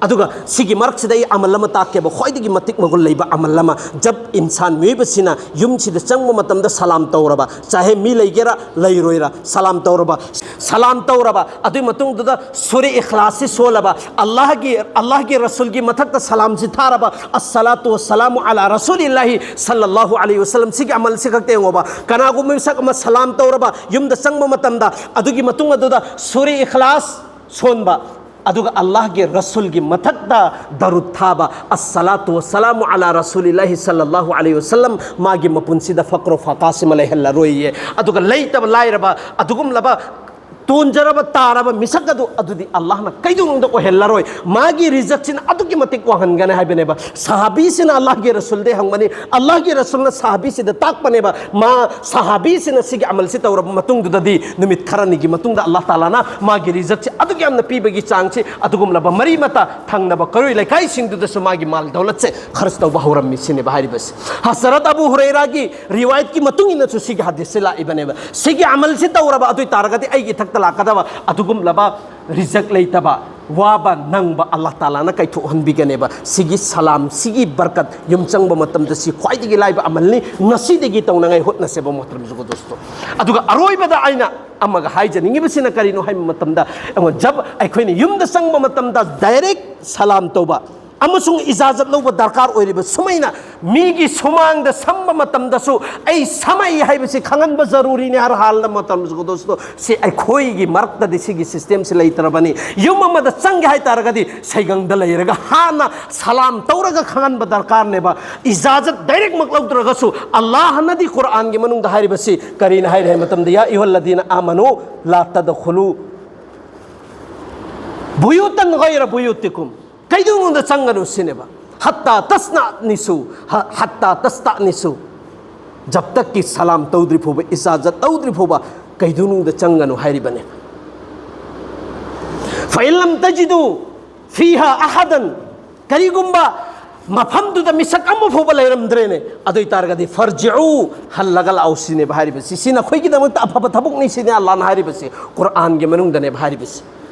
ꯑꯗꯨꯒ ꯁꯤꯒꯤ ꯃꯔꯛꯁꯤꯗ ꯑꯩ ꯑꯃꯜ ꯑꯃ ꯇꯥꯛꯀꯦꯕ, ꯈ꯭ꯋꯥꯏꯗꯒꯤ ꯃꯇꯤꯛ ꯃꯒꯨꯟ ꯂꯩꯕ ꯑꯃꯜ ꯑꯃ꯫ ꯖꯕ ꯏꯟꯁꯥꯟ, ꯃꯤꯑꯣꯏꯕꯁꯤꯅ ꯌꯨꯝꯁꯤꯗ ꯆꯪꯕ ꯃꯇꯝꯗ ꯁꯂꯥꯝ ꯇꯧꯔꯕ, ꯆꯥꯍꯦ ꯃꯤ ꯂꯩꯒꯦꯔꯥ ꯂꯩꯔꯣꯏꯔꯥ, ꯁꯂꯥꯝ ꯇꯧꯔꯕ, ꯁꯂꯥꯝ ꯇꯧꯔꯕ, ꯑꯗꯨꯒꯤ ꯃꯇꯨꯡꯗꯨꯗ ꯁꯨꯔꯦ ꯏꯈ꯭ꯂꯥꯁꯁꯤ ꯁꯣꯜꯂꯕ, ꯑꯜꯂꯥꯍꯒꯤ, ꯑꯜꯂꯥꯍꯒꯤ ꯔꯁꯨꯜꯒꯤ ꯃꯊꯛꯇ ꯁꯂꯥꯝꯁꯤ ꯊꯥꯔꯕ, "ꯑꯁꯁꯂꯥꯇꯨ ꯋꯁꯁꯂꯥꯃꯨ ꯑꯂꯥ ꯔꯁꯨꯂꯤꯜꯂꯥꯍꯤ ꯁꯜꯂꯜꯂꯥꯍꯨ ꯑꯂꯩꯍꯤ ꯋꯁꯜꯂꯝ", ꯁꯤꯒꯤ ꯑꯃꯜꯁꯤ ꯈꯛꯇ ꯌꯦꯡꯉꯣꯕ꯫ ꯀꯅꯥꯒꯨꯝꯕ ꯃꯤꯁꯛ ꯑꯃ ꯁꯂꯥꯝ ꯇꯧꯔꯕ, ꯌꯨꯝꯗ ꯆꯪꯕ ꯃꯇꯝꯗ, ꯑꯗꯨꯒꯤ ꯃꯇꯨꯡ ꯑꯗꯨꯗ ꯁꯨꯔꯦ ꯏꯈ꯭ꯂꯥꯁ ꯁꯣꯟꯕ, ꯑꯗꯨꯒ ꯑꯜꯂꯥꯍꯒꯤ ꯔꯁꯨꯜꯒꯤ ꯃꯊꯛꯇ ꯗꯔꯨꯗ ꯊꯥꯕ, "ꯑꯁꯁꯂꯥꯇꯨ ꯋꯁꯁꯂꯥꯃꯨ ꯑꯂꯥ ꯔꯁꯨꯂꯤꯜꯂꯥꯍꯤ ꯁꯜꯂꯜꯂꯥꯍꯨ ꯑꯂꯩꯍꯤ ꯋꯁꯜꯂꯝ", ꯃꯥꯒꯤ ꯃꯄꯨꯟꯁꯤꯗ ꯐꯛꯔꯣ ꯐꯥꯀꯥꯁꯤꯃ ꯂꯩꯍꯜꯂꯔꯣꯏꯌꯦ꯫ ꯑꯗꯨꯒ ꯂꯩꯇꯕ ꯂꯥꯏꯔꯕ, ꯑꯗꯨꯒꯨꯝꯂꯕ ꯇꯣꯟꯖꯔꯕ ꯇꯥꯔꯕ ꯃꯤꯁꯛ ꯑꯗꯨ, ꯑꯗꯨꯗꯤ ꯑꯜꯂꯥꯍꯅ ꯀꯩꯗꯧꯅꯨꯡꯗ ꯑꯣꯏꯍꯜꯂꯔꯣꯏ꯫ ꯃꯥꯒꯤ ꯔꯤꯖꯛꯁꯤꯅ ꯑꯗꯨꯛꯀꯤ ꯃꯇꯤꯛ ꯋꯥꯡꯍꯟꯒꯅꯤ ꯍꯥꯏꯕꯅꯦꯕ꯫ ꯁꯍꯥꯕꯤꯁꯤꯅ ꯑꯜꯂꯥꯍꯒꯤ ꯔꯁꯨꯜꯗꯩ ꯍꯪꯕꯅꯤ, ꯑꯜꯂꯥꯍꯒꯤ ꯔꯁꯨꯜꯅ ꯁꯍꯥꯕꯤꯁꯤꯗ ꯇꯥꯛꯄꯅꯦꯕ꯫ ꯃꯥ, ꯁꯍꯥꯕꯤꯁꯤꯅ ꯁꯤꯒꯤ ꯑꯃꯜꯁꯤ ꯇꯧꯔꯕ ꯃꯇꯨꯡꯗꯨꯗꯗꯤ, ꯅꯨꯃꯤꯠ ꯈꯔꯅꯤꯒꯤ ꯃꯇꯨꯡꯗ ꯑꯜꯂꯥꯍ ꯇꯥꯂꯥꯅ ꯃꯥꯒꯤ ꯔꯤꯖꯛꯁꯤ ꯑꯗꯨꯛ ꯌꯥꯝꯅ ꯄꯤꯕꯒꯤ ꯆꯥꯡꯁꯤ, ꯑꯗꯨꯒꯨꯝꯂꯕ ꯃꯔꯤ ꯃꯇꯥ ꯊꯪꯅꯕ ꯀꯩꯔꯣꯏ ꯂꯩꯀꯥꯏꯁꯤꯡꯗꯨꯗꯁꯨ ꯃꯥꯒꯤ ꯃꯥꯜ ꯗꯧꯂꯠꯁꯦ ꯈꯔꯆ ꯇꯧꯕ ꯍꯧꯔꯝꯃꯤ ꯁꯤꯅꯦꯕ ꯍꯥꯏꯔꯤꯕꯁꯤ꯫ ꯍꯖꯔꯠ ꯑꯕꯨ ꯍꯨꯔꯩꯔꯥꯒꯤ ꯔꯤꯋꯥꯌꯠꯀꯤ ꯃꯇꯨꯡ ꯏꯟꯅꯁꯨ ꯁꯤꯒꯤ ꯍꯗꯤꯁꯁꯤ ꯂꯥꯛꯏꯕꯅꯦꯕ꯫ ꯁꯤꯒꯤ ꯑꯃꯜꯁꯤ ꯇꯧꯔꯕ ꯑꯗꯨ ꯑꯣꯏ ꯇꯥꯔꯒꯗꯤ ꯑꯩꯒꯤ ꯏꯊꯛꯇ ꯂꯥꯛꯀꯗꯕ ꯑꯗꯨꯒꯨꯝꯂꯕ ꯔꯤꯖꯛ ꯂꯩꯇꯕ, ꯋꯥꯕ, ꯅꯪꯕ ꯑꯜꯂꯥꯍ ꯇꯥꯂꯥꯅ ꯀꯥꯏꯊꯣꯛꯍꯟꯕꯤꯒꯅꯦꯕ꯫ ꯁꯤꯒꯤ ꯁꯂꯥꯝ, ꯁꯤꯒꯤ ꯕꯔꯀꯠ, ꯌꯨꯝ ꯆꯪꯕ ꯃꯇꯝꯗ ꯁꯤ ꯈ꯭ꯋꯥꯏꯗꯒꯤ ꯂꯥꯏꯕ ꯑꯃꯜꯅꯤ꯫ ꯉꯁꯤꯗꯒꯤ ꯇꯧꯅꯉꯥꯏ ꯍꯣꯠꯅꯁꯦꯕ, ꯃꯣꯍꯇꯔꯝ ꯖꯨꯒꯗꯣꯁꯇꯣ꯫ ꯑꯗꯨꯒ ꯑꯔꯣꯏꯕꯗ ꯑꯩꯅ ꯑꯃꯒ ꯍꯥꯏꯖꯅꯤꯡꯉꯤꯕꯁꯤꯅ ꯀꯔꯤꯅꯣ ꯍꯥꯏꯕ ꯃꯇꯝꯗ, ꯑꯩꯉꯣꯟ-, ꯖꯕ ꯑꯩꯈꯣꯏꯅ ꯌꯨꯝꯗ ꯆꯪꯕ ꯃꯇꯝꯗ ꯗꯥꯏꯔꯦꯛ ꯁꯂꯥꯝ ꯇꯧꯕ, ꯑꯃꯁꯨꯡ ꯏꯖꯥꯖꯠ ꯂꯧꯕ ꯗꯔꯀꯥꯔ ꯑꯣꯏꯔꯤꯕ꯫ ꯁꯨꯃꯥꯏꯅ ꯃꯤꯒꯤ ꯁꯨꯃꯥꯡꯗ ꯁꯝꯕ ꯃꯇꯝꯗꯁꯨ ꯑꯩ ꯁꯝꯃꯛꯏ ꯍꯥꯏꯕꯁꯤ ꯈꯪꯍꯟꯕ ꯖꯔꯨꯔꯤꯅꯤ꯫ ꯍꯔ ꯍꯥꯜꯗ ꯃꯇꯝꯁꯨ ꯁꯤ ꯑꯩꯈꯣꯏꯒꯤ ꯃꯔꯛꯇꯗꯤ ꯁꯤꯒꯤ ꯁꯤꯁꯇꯦꯝꯁꯤ ꯂꯩꯇ꯭ꯔꯕꯅꯤ꯫ ꯌꯨꯝ ꯑꯃꯗ ꯆꯪꯒꯦ ꯍꯥꯏꯇꯥꯔꯒꯗꯤ ꯁꯩꯒꯪꯗ ꯂꯩꯔꯒ ꯍꯥꯟꯅ ꯁꯂꯥꯝ ꯇꯧꯔꯒ ꯈꯪꯍꯟꯕ ꯗꯔꯀꯥꯔꯅꯦꯕ꯫ ꯏꯖꯥꯖꯠ ꯗꯥꯏꯔꯦꯛꯃꯛ ꯂꯧꯗ꯭ꯔꯒꯁꯨ ꯑꯜꯂꯥꯍꯅꯗꯤ ꯀꯨꯔꯥꯟꯒꯤ ꯃꯅꯨꯡꯗ ꯍꯥꯏꯔꯤꯕꯁꯤ ꯀꯔꯤꯅ ꯍꯥꯏꯔꯤ ꯍꯥꯏꯕ ꯃꯇꯝꯗ, "ꯌꯥ ꯑꯌꯨꯍꯜꯂꯗꯤꯅ ꯑꯥꯃꯅꯨ ꯂꯥ ꯇꯗꯈꯨꯂꯨ ꯕꯨꯌꯨꯇꯟ ꯒꯩꯔ ꯕꯨꯌꯨꯇꯤꯀꯨꯝ", ꯀꯩꯗꯧꯅꯨꯡꯗ ꯆꯪꯒꯅꯨ ꯁꯤꯅꯦꯕ꯫ "ꯍꯠꯇꯥ ꯇꯁꯅꯥ ꯅꯤꯁꯨ", ꯍ-, "ꯍꯠꯇꯥ ꯇꯁꯇꯥ ꯅꯤꯁꯨ", ꯖꯕ ꯇꯛꯀꯤ ꯁꯂꯥꯝ ꯇꯧꯗ꯭ꯔꯤ ꯐꯥꯎꯕ, ꯏꯖꯥꯖꯠ ꯇꯧꯗ꯭ꯔꯤ ꯐꯥꯎꯕ ꯀꯩꯗꯧꯅꯨꯡꯗ ꯆꯪꯒꯅꯨ ꯍꯥꯏꯔꯤꯕꯅꯦ꯫ "ꯐꯏꯟ ꯂꯝ ꯇꯖꯤꯗꯨ ꯐꯤꯍꯥ ꯑꯍꯗꯟ", ꯀꯔꯤꯒꯨꯝꯕ ꯃꯐꯝꯗꯨꯗ ꯃꯤꯁꯛ ꯑꯃ ꯐꯥꯎꯕ ꯂꯩꯔꯝꯗ꯭ꯔꯦꯅꯦ, ꯑꯗꯨ ꯑꯣꯏꯇꯥꯔꯒꯗꯤ, "ꯐꯔꯖꯤꯎ", ꯍꯜꯂꯒ ꯂꯥꯛꯑꯣ ꯁꯤꯅꯦꯕ ꯍꯥꯏꯔꯤꯕꯁꯤ꯫ ꯁꯤ ꯅꯈꯣꯏꯒꯤꯗꯃꯛꯇ ꯑꯐꯕ ꯊꯕꯛꯅꯤ ꯁꯤꯅꯦ ꯑꯜꯂꯥꯍꯅ ꯍꯥꯏꯔꯤꯕꯁꯤ, ꯀꯨꯔꯥꯟꯒꯤ ꯃꯅꯨꯡꯗꯅꯦꯕ ꯍꯥꯏꯔꯤꯕꯁꯤ꯫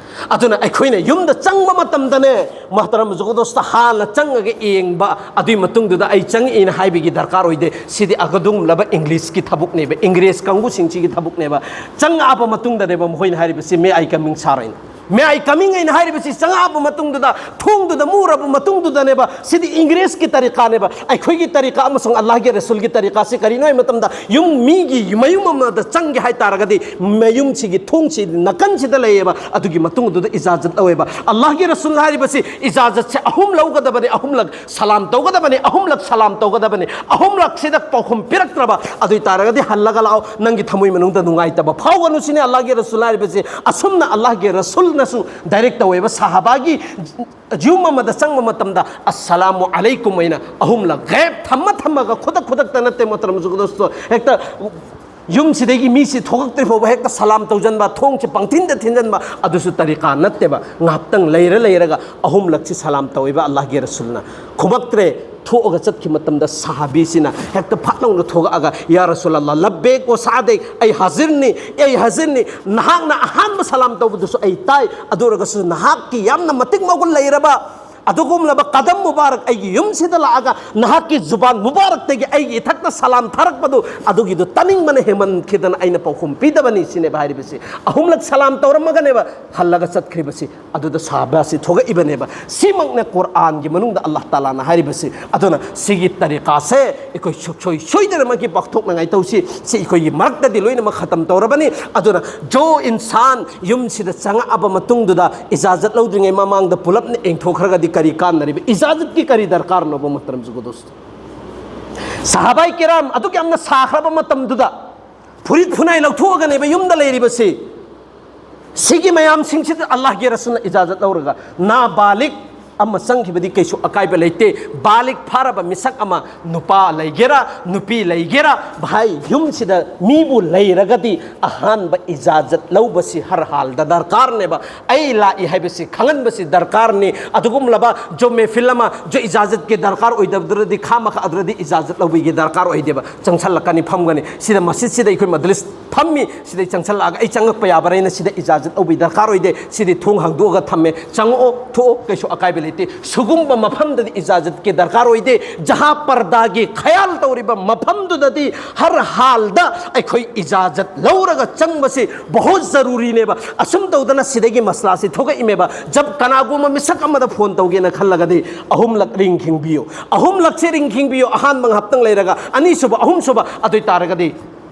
ꯑꯗꯨꯅ ꯑꯩꯈꯣꯏꯅ ꯌꯨꯝꯗ ꯆꯪꯕ ꯃꯇꯝꯗꯅꯦ, ꯃꯍꯇꯔꯝ ꯖꯨꯒꯗꯣꯁꯇ ꯍꯥꯟꯅ ꯆꯪꯉꯒ ꯌꯦꯡꯕ, ꯑꯗꯨꯒꯤ ꯃꯇꯨꯡꯗꯨꯗ ꯑꯩ ꯆꯪꯉꯛꯏꯅ ꯍꯥꯏꯕꯒꯤ ꯗꯔꯀꯥꯔ ꯑꯣꯏꯗꯦ꯫ ꯁꯤꯗꯤ ꯑꯗꯨꯒꯨꯝꯂꯕ ꯏꯪꯂꯤꯁꯀꯤ ꯊꯕꯛꯅꯦꯕ, ꯏꯪꯒ꯭ꯔꯦꯖ ꯀꯥꯡꯕꯨꯁꯤꯡꯁꯤꯒꯤ ꯊꯕꯛꯅꯦꯕ꯫ ꯆꯪꯉꯛꯑꯕ ꯃꯇꯨꯡꯗꯅꯦꯕ ꯃꯈꯣꯏꯅ ꯍꯥꯏꯔꯤꯕꯁꯤ, "May I coming, sir?" ꯍꯥꯏꯅ꯫ "May I coming?" ꯍꯥꯏꯅ ꯍꯥꯏꯔꯤꯕꯁꯤ ꯆꯪꯉꯛꯑꯕ ꯃꯇꯨꯡꯗꯨꯗ, ꯊꯣꯡꯗꯨꯗ ꯃꯨꯔꯕ ꯃꯇꯨꯡꯗꯨꯗꯅꯦꯕ꯫ ꯁꯤꯗꯤ ꯏꯪꯒ꯭ꯔꯦꯖꯀꯤ ꯇꯔꯤꯀꯥꯅꯦꯕ꯫ ꯑꯩꯈꯣꯏꯒꯤ ꯇꯔꯤꯀꯥ ꯑꯃꯁꯨꯡ ꯑꯜꯂꯥꯍꯒꯤ ꯔꯁꯨꯜꯒꯤ ꯇꯔꯤꯀꯥꯁꯤ ꯀꯔꯤꯅꯣ ꯍꯥꯏꯕ ꯃꯇꯝꯗ, ꯌꯨꯝ, ꯃꯤꯒꯤ ꯃꯌꯨꯝ ꯑꯃꯗ ꯆꯪꯒꯦ ꯍꯥꯏ ꯇꯥꯔꯒꯗꯤ, ꯃꯌꯨꯝꯁꯤꯒꯤ ꯊꯣꯡꯁꯤ ꯅꯥꯀꯟꯁꯤꯗ ꯂꯩꯌꯦꯕ, ꯑꯗꯨꯒꯤ ꯃꯇꯨꯡꯗꯨꯗ ꯏꯖꯥꯖꯠ ꯂꯧꯋꯦꯕ꯫ ꯑꯜꯂꯥꯍꯒꯤ ꯔꯁꯨꯜꯅ ꯍꯥꯏꯔꯤꯕꯁꯤ ꯏꯖꯥꯖꯠꯁꯦ ꯑꯍꯨꯝ ꯂꯧꯒꯗꯕꯅꯤ, ꯑꯍꯨꯝꯂꯛ ꯁꯂꯥꯝ ꯇꯧꯒꯗꯕꯅꯤ, ꯑꯍꯨꯝꯂꯛ ꯁꯂꯥꯝ ꯇꯧꯒꯗꯕꯅꯤ꯫ ꯑꯍꯨꯝꯂꯛꯁꯤꯗ ꯄꯥꯎꯈꯨꯝ ꯄꯤꯔꯛꯇ꯭ꯔꯕ, ꯑꯗꯨ ꯑꯣꯏ ꯇꯥꯔꯒꯗꯤ ꯍꯜꯂꯒ ꯂꯥꯛꯑꯣ, ꯅꯪꯒꯤ ꯊꯃꯣꯏ ꯃꯅꯨꯡꯗ ꯅꯨꯡꯉꯥꯏꯇꯕ ꯐꯥꯎꯒꯅꯨ ꯁꯤꯅꯤ ꯑꯜꯂꯥꯍꯒꯤ ꯔꯁꯨꯜ ꯍꯥꯏꯔꯤꯕꯁꯤ꯫ ꯑꯁꯨꯝꯅ ꯑꯜꯂꯥꯍꯒꯤ ꯔꯁꯨꯜꯅꯁꯨ ꯗꯥꯏꯔꯦꯛ ꯇꯧꯋꯦꯕ꯫ ꯁꯍꯥꯕꯥꯒꯤ ꯌꯨꯝ ꯑꯃꯗ ꯆꯪꯕ ꯃꯇꯝꯗ "ꯑꯁꯁꯂꯥꯃꯨ ꯑꯂꯩꯀꯨꯝ" ꯍꯥꯏꯅ ꯑꯍꯨꯝꯂꯛ, ꯒꯦꯞ ꯊꯝꯃ ꯊꯝꯃꯒ, ꯈꯨꯗꯛ ꯈꯨꯗꯛꯇ ꯅꯠꯇꯦ, ꯃꯣꯍꯇꯔꯝ ꯖꯨꯒꯗꯣꯁꯇꯣ, ꯍꯦꯛꯇ ꯌꯨꯝꯁꯤꯗꯒꯤ ꯃꯤꯁꯤ ꯊꯣꯛꯂꯛꯇ꯭ꯔꯤ ꯐꯥꯎꯕ ꯍꯦꯛꯇ ꯁꯂꯥꯝ ꯇꯧꯁꯤꯟꯕ, ꯊꯣꯡꯁꯤ ꯄꯪꯊꯤꯟꯗ ꯊꯤꯟꯖꯤꯟꯕ, ꯑꯗꯨꯁꯨ ꯇꯔꯤꯀꯥ ꯅꯠꯇꯦꯕ꯫ ꯉꯥꯏꯍꯥꯛꯇꯪ ꯂꯩꯔ ꯂꯩꯔꯒ ꯑꯍꯨꯝꯂꯛꯁꯤ ꯁꯂꯥꯝ ꯇꯧꯋꯦꯕ ꯑꯜꯂꯥꯍꯒꯤ ꯔꯁꯨꯜꯅ꯫ ꯈꯨꯝꯃꯛꯇ꯭ꯔꯦ꯫ ꯊꯣꯛꯑꯒ ꯆꯠꯈꯤꯕ ꯃꯇꯝꯗ ꯁꯍꯥꯕꯤꯁꯤꯅ ꯍꯦꯛꯇ ꯐꯠ ꯂꯥꯎꯅ ꯊꯣꯛꯂꯛꯑꯒ, "ꯌꯥ ꯔꯁꯨꯜ ꯑꯜꯂꯥꯍ, ꯂꯕꯦꯛ ꯋ ꯁꯥꯗꯦꯛ, ꯑꯩ ꯍꯥꯖꯤꯔꯅꯤ, ꯑꯩ ꯍꯥꯖꯤꯔꯅꯤ, ꯅꯍꯥꯛꯅ ꯑꯍꯥꯟꯕ ꯁꯂꯥꯝ ꯇꯧꯕꯗꯨꯁꯨ ꯑꯩ ꯇꯥꯏ, ꯑꯗꯨ ꯑꯣꯏꯔꯒꯁꯨ ꯅꯍꯥꯛꯀꯤ ꯌꯥꯝꯅ ꯃꯇꯤꯛ ꯃꯒꯨꯟ ꯂꯩꯔꯕ ꯑꯗꯨꯒꯨꯝꯂꯕ ꯀꯗꯝ ꯃꯨꯕꯥꯔꯛ ꯑꯩꯒꯤ ꯌꯨꯝꯁꯤꯗ ꯂꯥꯛꯑꯒ ꯅꯍꯥꯛꯀꯤ ꯖꯨꯕꯥꯟ ꯃꯨꯕꯥꯔꯛꯇꯒꯤ ꯑꯩꯒꯤ ꯏꯊꯛꯇ ꯁꯂꯥꯝ ꯊꯥꯔꯛꯄꯗꯨ, ꯑꯗꯨꯒꯤꯗꯨ ꯇꯥꯅꯤꯡꯕꯅ ꯍꯦꯃꯟꯈꯤꯗꯅ ꯑꯩꯅ ꯄꯥꯎꯈꯨꯝ ꯄꯤꯗꯕꯅꯤ ꯁꯤꯅꯦꯕ ꯍꯥꯏꯔꯤꯕꯁꯤ꯫ ꯑꯍꯨꯝꯂꯛ ꯁꯂꯥꯝ ꯇꯧꯔꯝꯃꯒꯅꯦꯕ ꯍꯜꯂꯒ ꯆꯠꯈ꯭ꯔꯤꯕꯁꯤ꯫ ꯑꯗꯨꯗ ꯁꯍꯥꯕꯥꯁꯤ ꯊꯣꯛꯂꯛꯏꯕꯅꯦꯕ꯫ ꯁꯤꯃꯛꯅꯦ ꯀꯨꯔꯥꯟꯒꯤ ꯃꯅꯨꯡꯗ ꯑꯜꯂꯥꯍ ꯇꯥꯂꯥꯅ ꯍꯥꯏꯔꯤꯕꯁꯤ꯫ ꯑꯗꯨꯅ ꯁꯤꯒꯤ ꯇꯔꯤꯀꯥꯁꯦ ꯑꯩꯈꯣꯏ ꯁꯨꯡꯁꯣꯏ ꯁꯣꯏꯗꯅꯃꯛꯀꯤ ꯄꯥꯡꯊꯣꯛꯅꯉꯥꯏ ꯇꯧꯁꯤ꯫ ꯁꯤ ꯑꯩꯈꯣꯏꯒꯤ ꯃꯔꯛꯇꯗꯤ ꯂꯣꯏꯅꯃꯛ ꯈꯇꯝ ꯇꯧꯔꯕꯅꯤ꯫ ꯑꯗꯨꯅ ꯖꯣ ꯏꯟꯁꯥꯟ ꯌꯨꯝꯁꯤꯗ ꯆꯪꯉꯛꯑꯕ ꯃꯇꯨꯡꯗꯨꯗ ꯏꯖꯥꯖꯠ ꯂꯧꯗ꯭ꯔꯤꯉꯩ ꯃꯃꯥꯡꯗ ꯄꯨꯂꯞꯅ ꯌꯦꯡꯊꯣꯛꯈ꯭ꯔꯒꯗꯤ ꯀꯔꯤ ꯀꯥꯟꯅꯔꯤꯕ? ꯏꯖꯥꯖꯠꯀꯤ ꯀꯔꯤ ꯗꯔꯀꯥꯔꯅꯣꯕ ꯃꯣꯍꯇꯔꯝ ꯖꯨꯒꯗꯣꯁ? ꯁꯍꯥꯕꯥꯏ ꯀꯤꯔꯥꯝ ꯑꯗꯨꯛ ꯌꯥꯝꯅ ꯁꯥꯈ꯭ꯔꯕ ꯃꯇꯝꯗꯨꯗ ꯐꯨꯔꯤꯠ ꯐꯨꯅꯥꯏ ꯂꯧꯊꯣꯛꯑꯒꯅꯦꯕ ꯌꯨꯝꯗ ꯂꯩꯔꯤꯕꯁꯤ꯫ ꯁꯤꯒꯤ ꯃꯌꯥꯝꯁꯤꯡꯁꯤꯗ ꯑꯜꯂꯥꯍꯒꯤ ꯔꯁꯨꯜꯅ ꯏꯖꯥꯖꯠ ꯂꯧꯔꯒ ꯅꯥꯕꯥꯂꯤꯛ ꯑꯃ ꯆꯪꯈꯤꯕꯗꯤ ꯀꯩꯁꯨ ꯑꯀꯥꯏꯕ ꯂꯩꯇꯦ꯫ ꯕꯥꯂꯤꯛ ꯐꯥꯔꯕ ꯃꯤꯁꯛ ꯑꯃ, ꯅꯨꯄꯥ ꯂꯩꯒꯦꯔꯥ ꯅꯨꯄꯤ ꯂꯩꯒꯦꯔꯥ, ꯚꯥꯏ, ꯌꯨꯝꯁꯤꯗ ꯃꯤꯕꯨ ꯂꯩꯔꯒꯗꯤ ꯑꯍꯥꯟꯕ ꯏꯖꯥꯖꯠ ꯂꯧꯕꯁꯤ ꯍꯔ ꯍꯥꯜꯗ ꯗꯔꯀꯥꯔꯅꯦꯕ꯫ ꯑꯩ ꯂꯥꯛꯏ ꯍꯥꯏꯕꯁꯤ ꯈꯪꯍꯟꯕꯁꯤ ꯗꯔꯀꯥꯔꯅꯤ꯫ ꯑꯗꯨꯒꯨꯝꯂꯕ ꯖꯣ ꯃꯦꯐꯤꯜ ꯑꯃ ꯖꯣ ꯏꯖꯥꯖꯠꯀꯤ ꯗꯔꯀꯥꯔ ꯑꯣꯏꯗꯕꯗꯨꯗꯤ ꯈꯥꯃꯈꯥ ꯑꯗꯨꯗꯗꯤ ꯏꯖꯥꯖꯠ ꯂꯧꯕꯒꯤ ꯗꯔꯀꯥꯔ ꯑꯣꯏꯗꯦꯕ꯫ ꯆꯪꯁꯜꯂꯛꯀꯅꯤ, ꯐꯝꯒꯅꯤ꯫ ꯁꯤꯗ ꯃꯁꯖꯤꯗꯁꯤꯗ ꯑꯩꯈꯣꯏ ꯃꯗꯂꯤꯁ ꯐꯝꯃꯤ, ꯁꯤꯗꯩ ꯆꯪꯁꯜꯂꯛꯑꯒ ꯑꯩ ꯆꯪꯉꯛꯄ ꯌꯥꯕ꯭ꯔꯥ ꯍꯥꯏꯅ ꯁꯤꯗ ꯏꯖꯥꯖꯠ ꯂꯧꯕꯒꯤ ꯗꯔꯀꯥꯔ ꯑꯣꯏꯗꯦ꯫ ꯁꯤꯗꯤ ꯊꯣꯡ ꯍꯥꯡꯗꯣꯛꯑꯒ ꯊꯝꯃꯦ, ꯆꯪꯉꯛꯑꯣ, ꯊꯣꯛꯑꯣ, ꯀꯩꯁꯨ ꯑꯀꯥꯏꯕ ꯂꯩꯇꯦ꯫ ꯁꯤꯒꯨꯝꯕ ꯃꯐꯝꯗꯗꯤ ꯏꯖꯥꯖꯠꯀꯤ ꯗꯔꯀꯥꯔ ꯑꯣꯏꯗꯦ꯫ ꯖꯍꯥ ꯄꯔꯗꯥꯒꯤ ꯈꯌꯥꯜ ꯇꯧꯔꯤꯕ ꯃꯐꯝꯗꯨꯗꯗꯤ ꯍꯔ ꯍꯥꯜꯗ ꯑꯩꯈꯣꯏ ꯏꯖꯥꯖꯠ ꯂꯧꯔꯒ ꯆꯪꯕꯁꯤ ꯕꯍꯨꯠ ꯖꯔꯨꯔꯤꯅꯦꯕ꯫ ꯑꯁꯨꯝ ꯇꯧꯗꯅ ꯁꯤꯗꯒꯤ ꯃꯁꯂꯥꯁꯤ ꯊꯣꯛꯂꯛꯏꯃꯦꯕ꯫ ꯖꯕ ꯀꯅꯥꯒꯨꯝꯕ ꯃꯤꯁꯛ ꯑꯃꯗ ꯐꯣꯟ ꯇꯧꯒꯦꯅ ꯈꯜꯂꯒꯗꯤ ꯑꯍꯨꯝꯂꯛ ꯔꯤꯡ ꯈꯤꯡꯕꯤꯌꯨ꯫ ꯑꯍꯨꯝꯂꯛꯁꯦ ꯔꯤꯡ ꯈꯤꯡꯕꯤꯌꯨ꯫ ꯑꯍꯥꯟꯕ ꯉꯥꯏꯍꯥꯛꯇꯪ ꯂꯩꯔꯒ ꯑꯅꯤꯁꯨꯕ, ꯑꯍꯨꯝꯁꯨꯕ, ꯑꯗꯨ ꯑꯣꯏ ꯇꯥꯔꯒꯗꯤ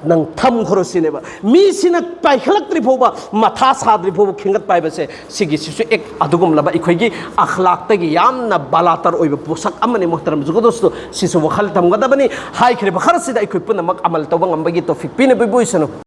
ꯅꯪ ꯊꯝꯈ꯭ꯔꯣ ꯁꯤꯅꯦꯕ꯫ ꯃꯤꯁꯤꯅ ꯄꯥꯏꯈꯠꯂꯛꯇ꯭ꯔꯤ ꯐꯥꯎꯕ, ꯃꯊꯥ ꯁꯥꯗ꯭ꯔꯤ ꯐꯥꯎꯕ ꯈꯤꯡꯒꯠꯄ ꯍꯥꯏꯕꯁꯦ ꯁꯤꯒꯤꯁꯤꯁꯨ ꯑꯦꯛ ꯑꯗꯨꯒꯨꯝꯂꯕ ꯑꯩꯈꯣꯏꯒꯤ ꯑꯈ꯭ꯂꯥꯛꯇꯒꯤ ꯌꯥꯝꯅ ꯕꯥꯂꯥꯇꯔ ꯑꯣꯏꯕ ꯄꯣꯠꯁꯛ ꯑꯃꯅꯤ꯫ ꯃꯣꯍꯇꯔꯝ ꯖꯨꯒꯗꯣꯁꯇꯣ ꯁꯤꯁꯨ ꯋꯥꯈꯜ ꯊꯝꯒꯗꯕꯅꯤ꯫ ꯍꯥꯏꯈ꯭ꯔꯤꯕ ꯈꯔꯁꯤꯗ ꯑꯩꯈꯣꯏ ꯄꯨꯝꯅꯃꯛ ꯑꯃꯜ ꯇꯧꯕ ꯉꯝꯕꯒꯤ ꯇꯣꯐꯤꯛ ꯄꯤꯅꯕꯤꯕ ꯑꯣꯏꯁꯅꯨ꯫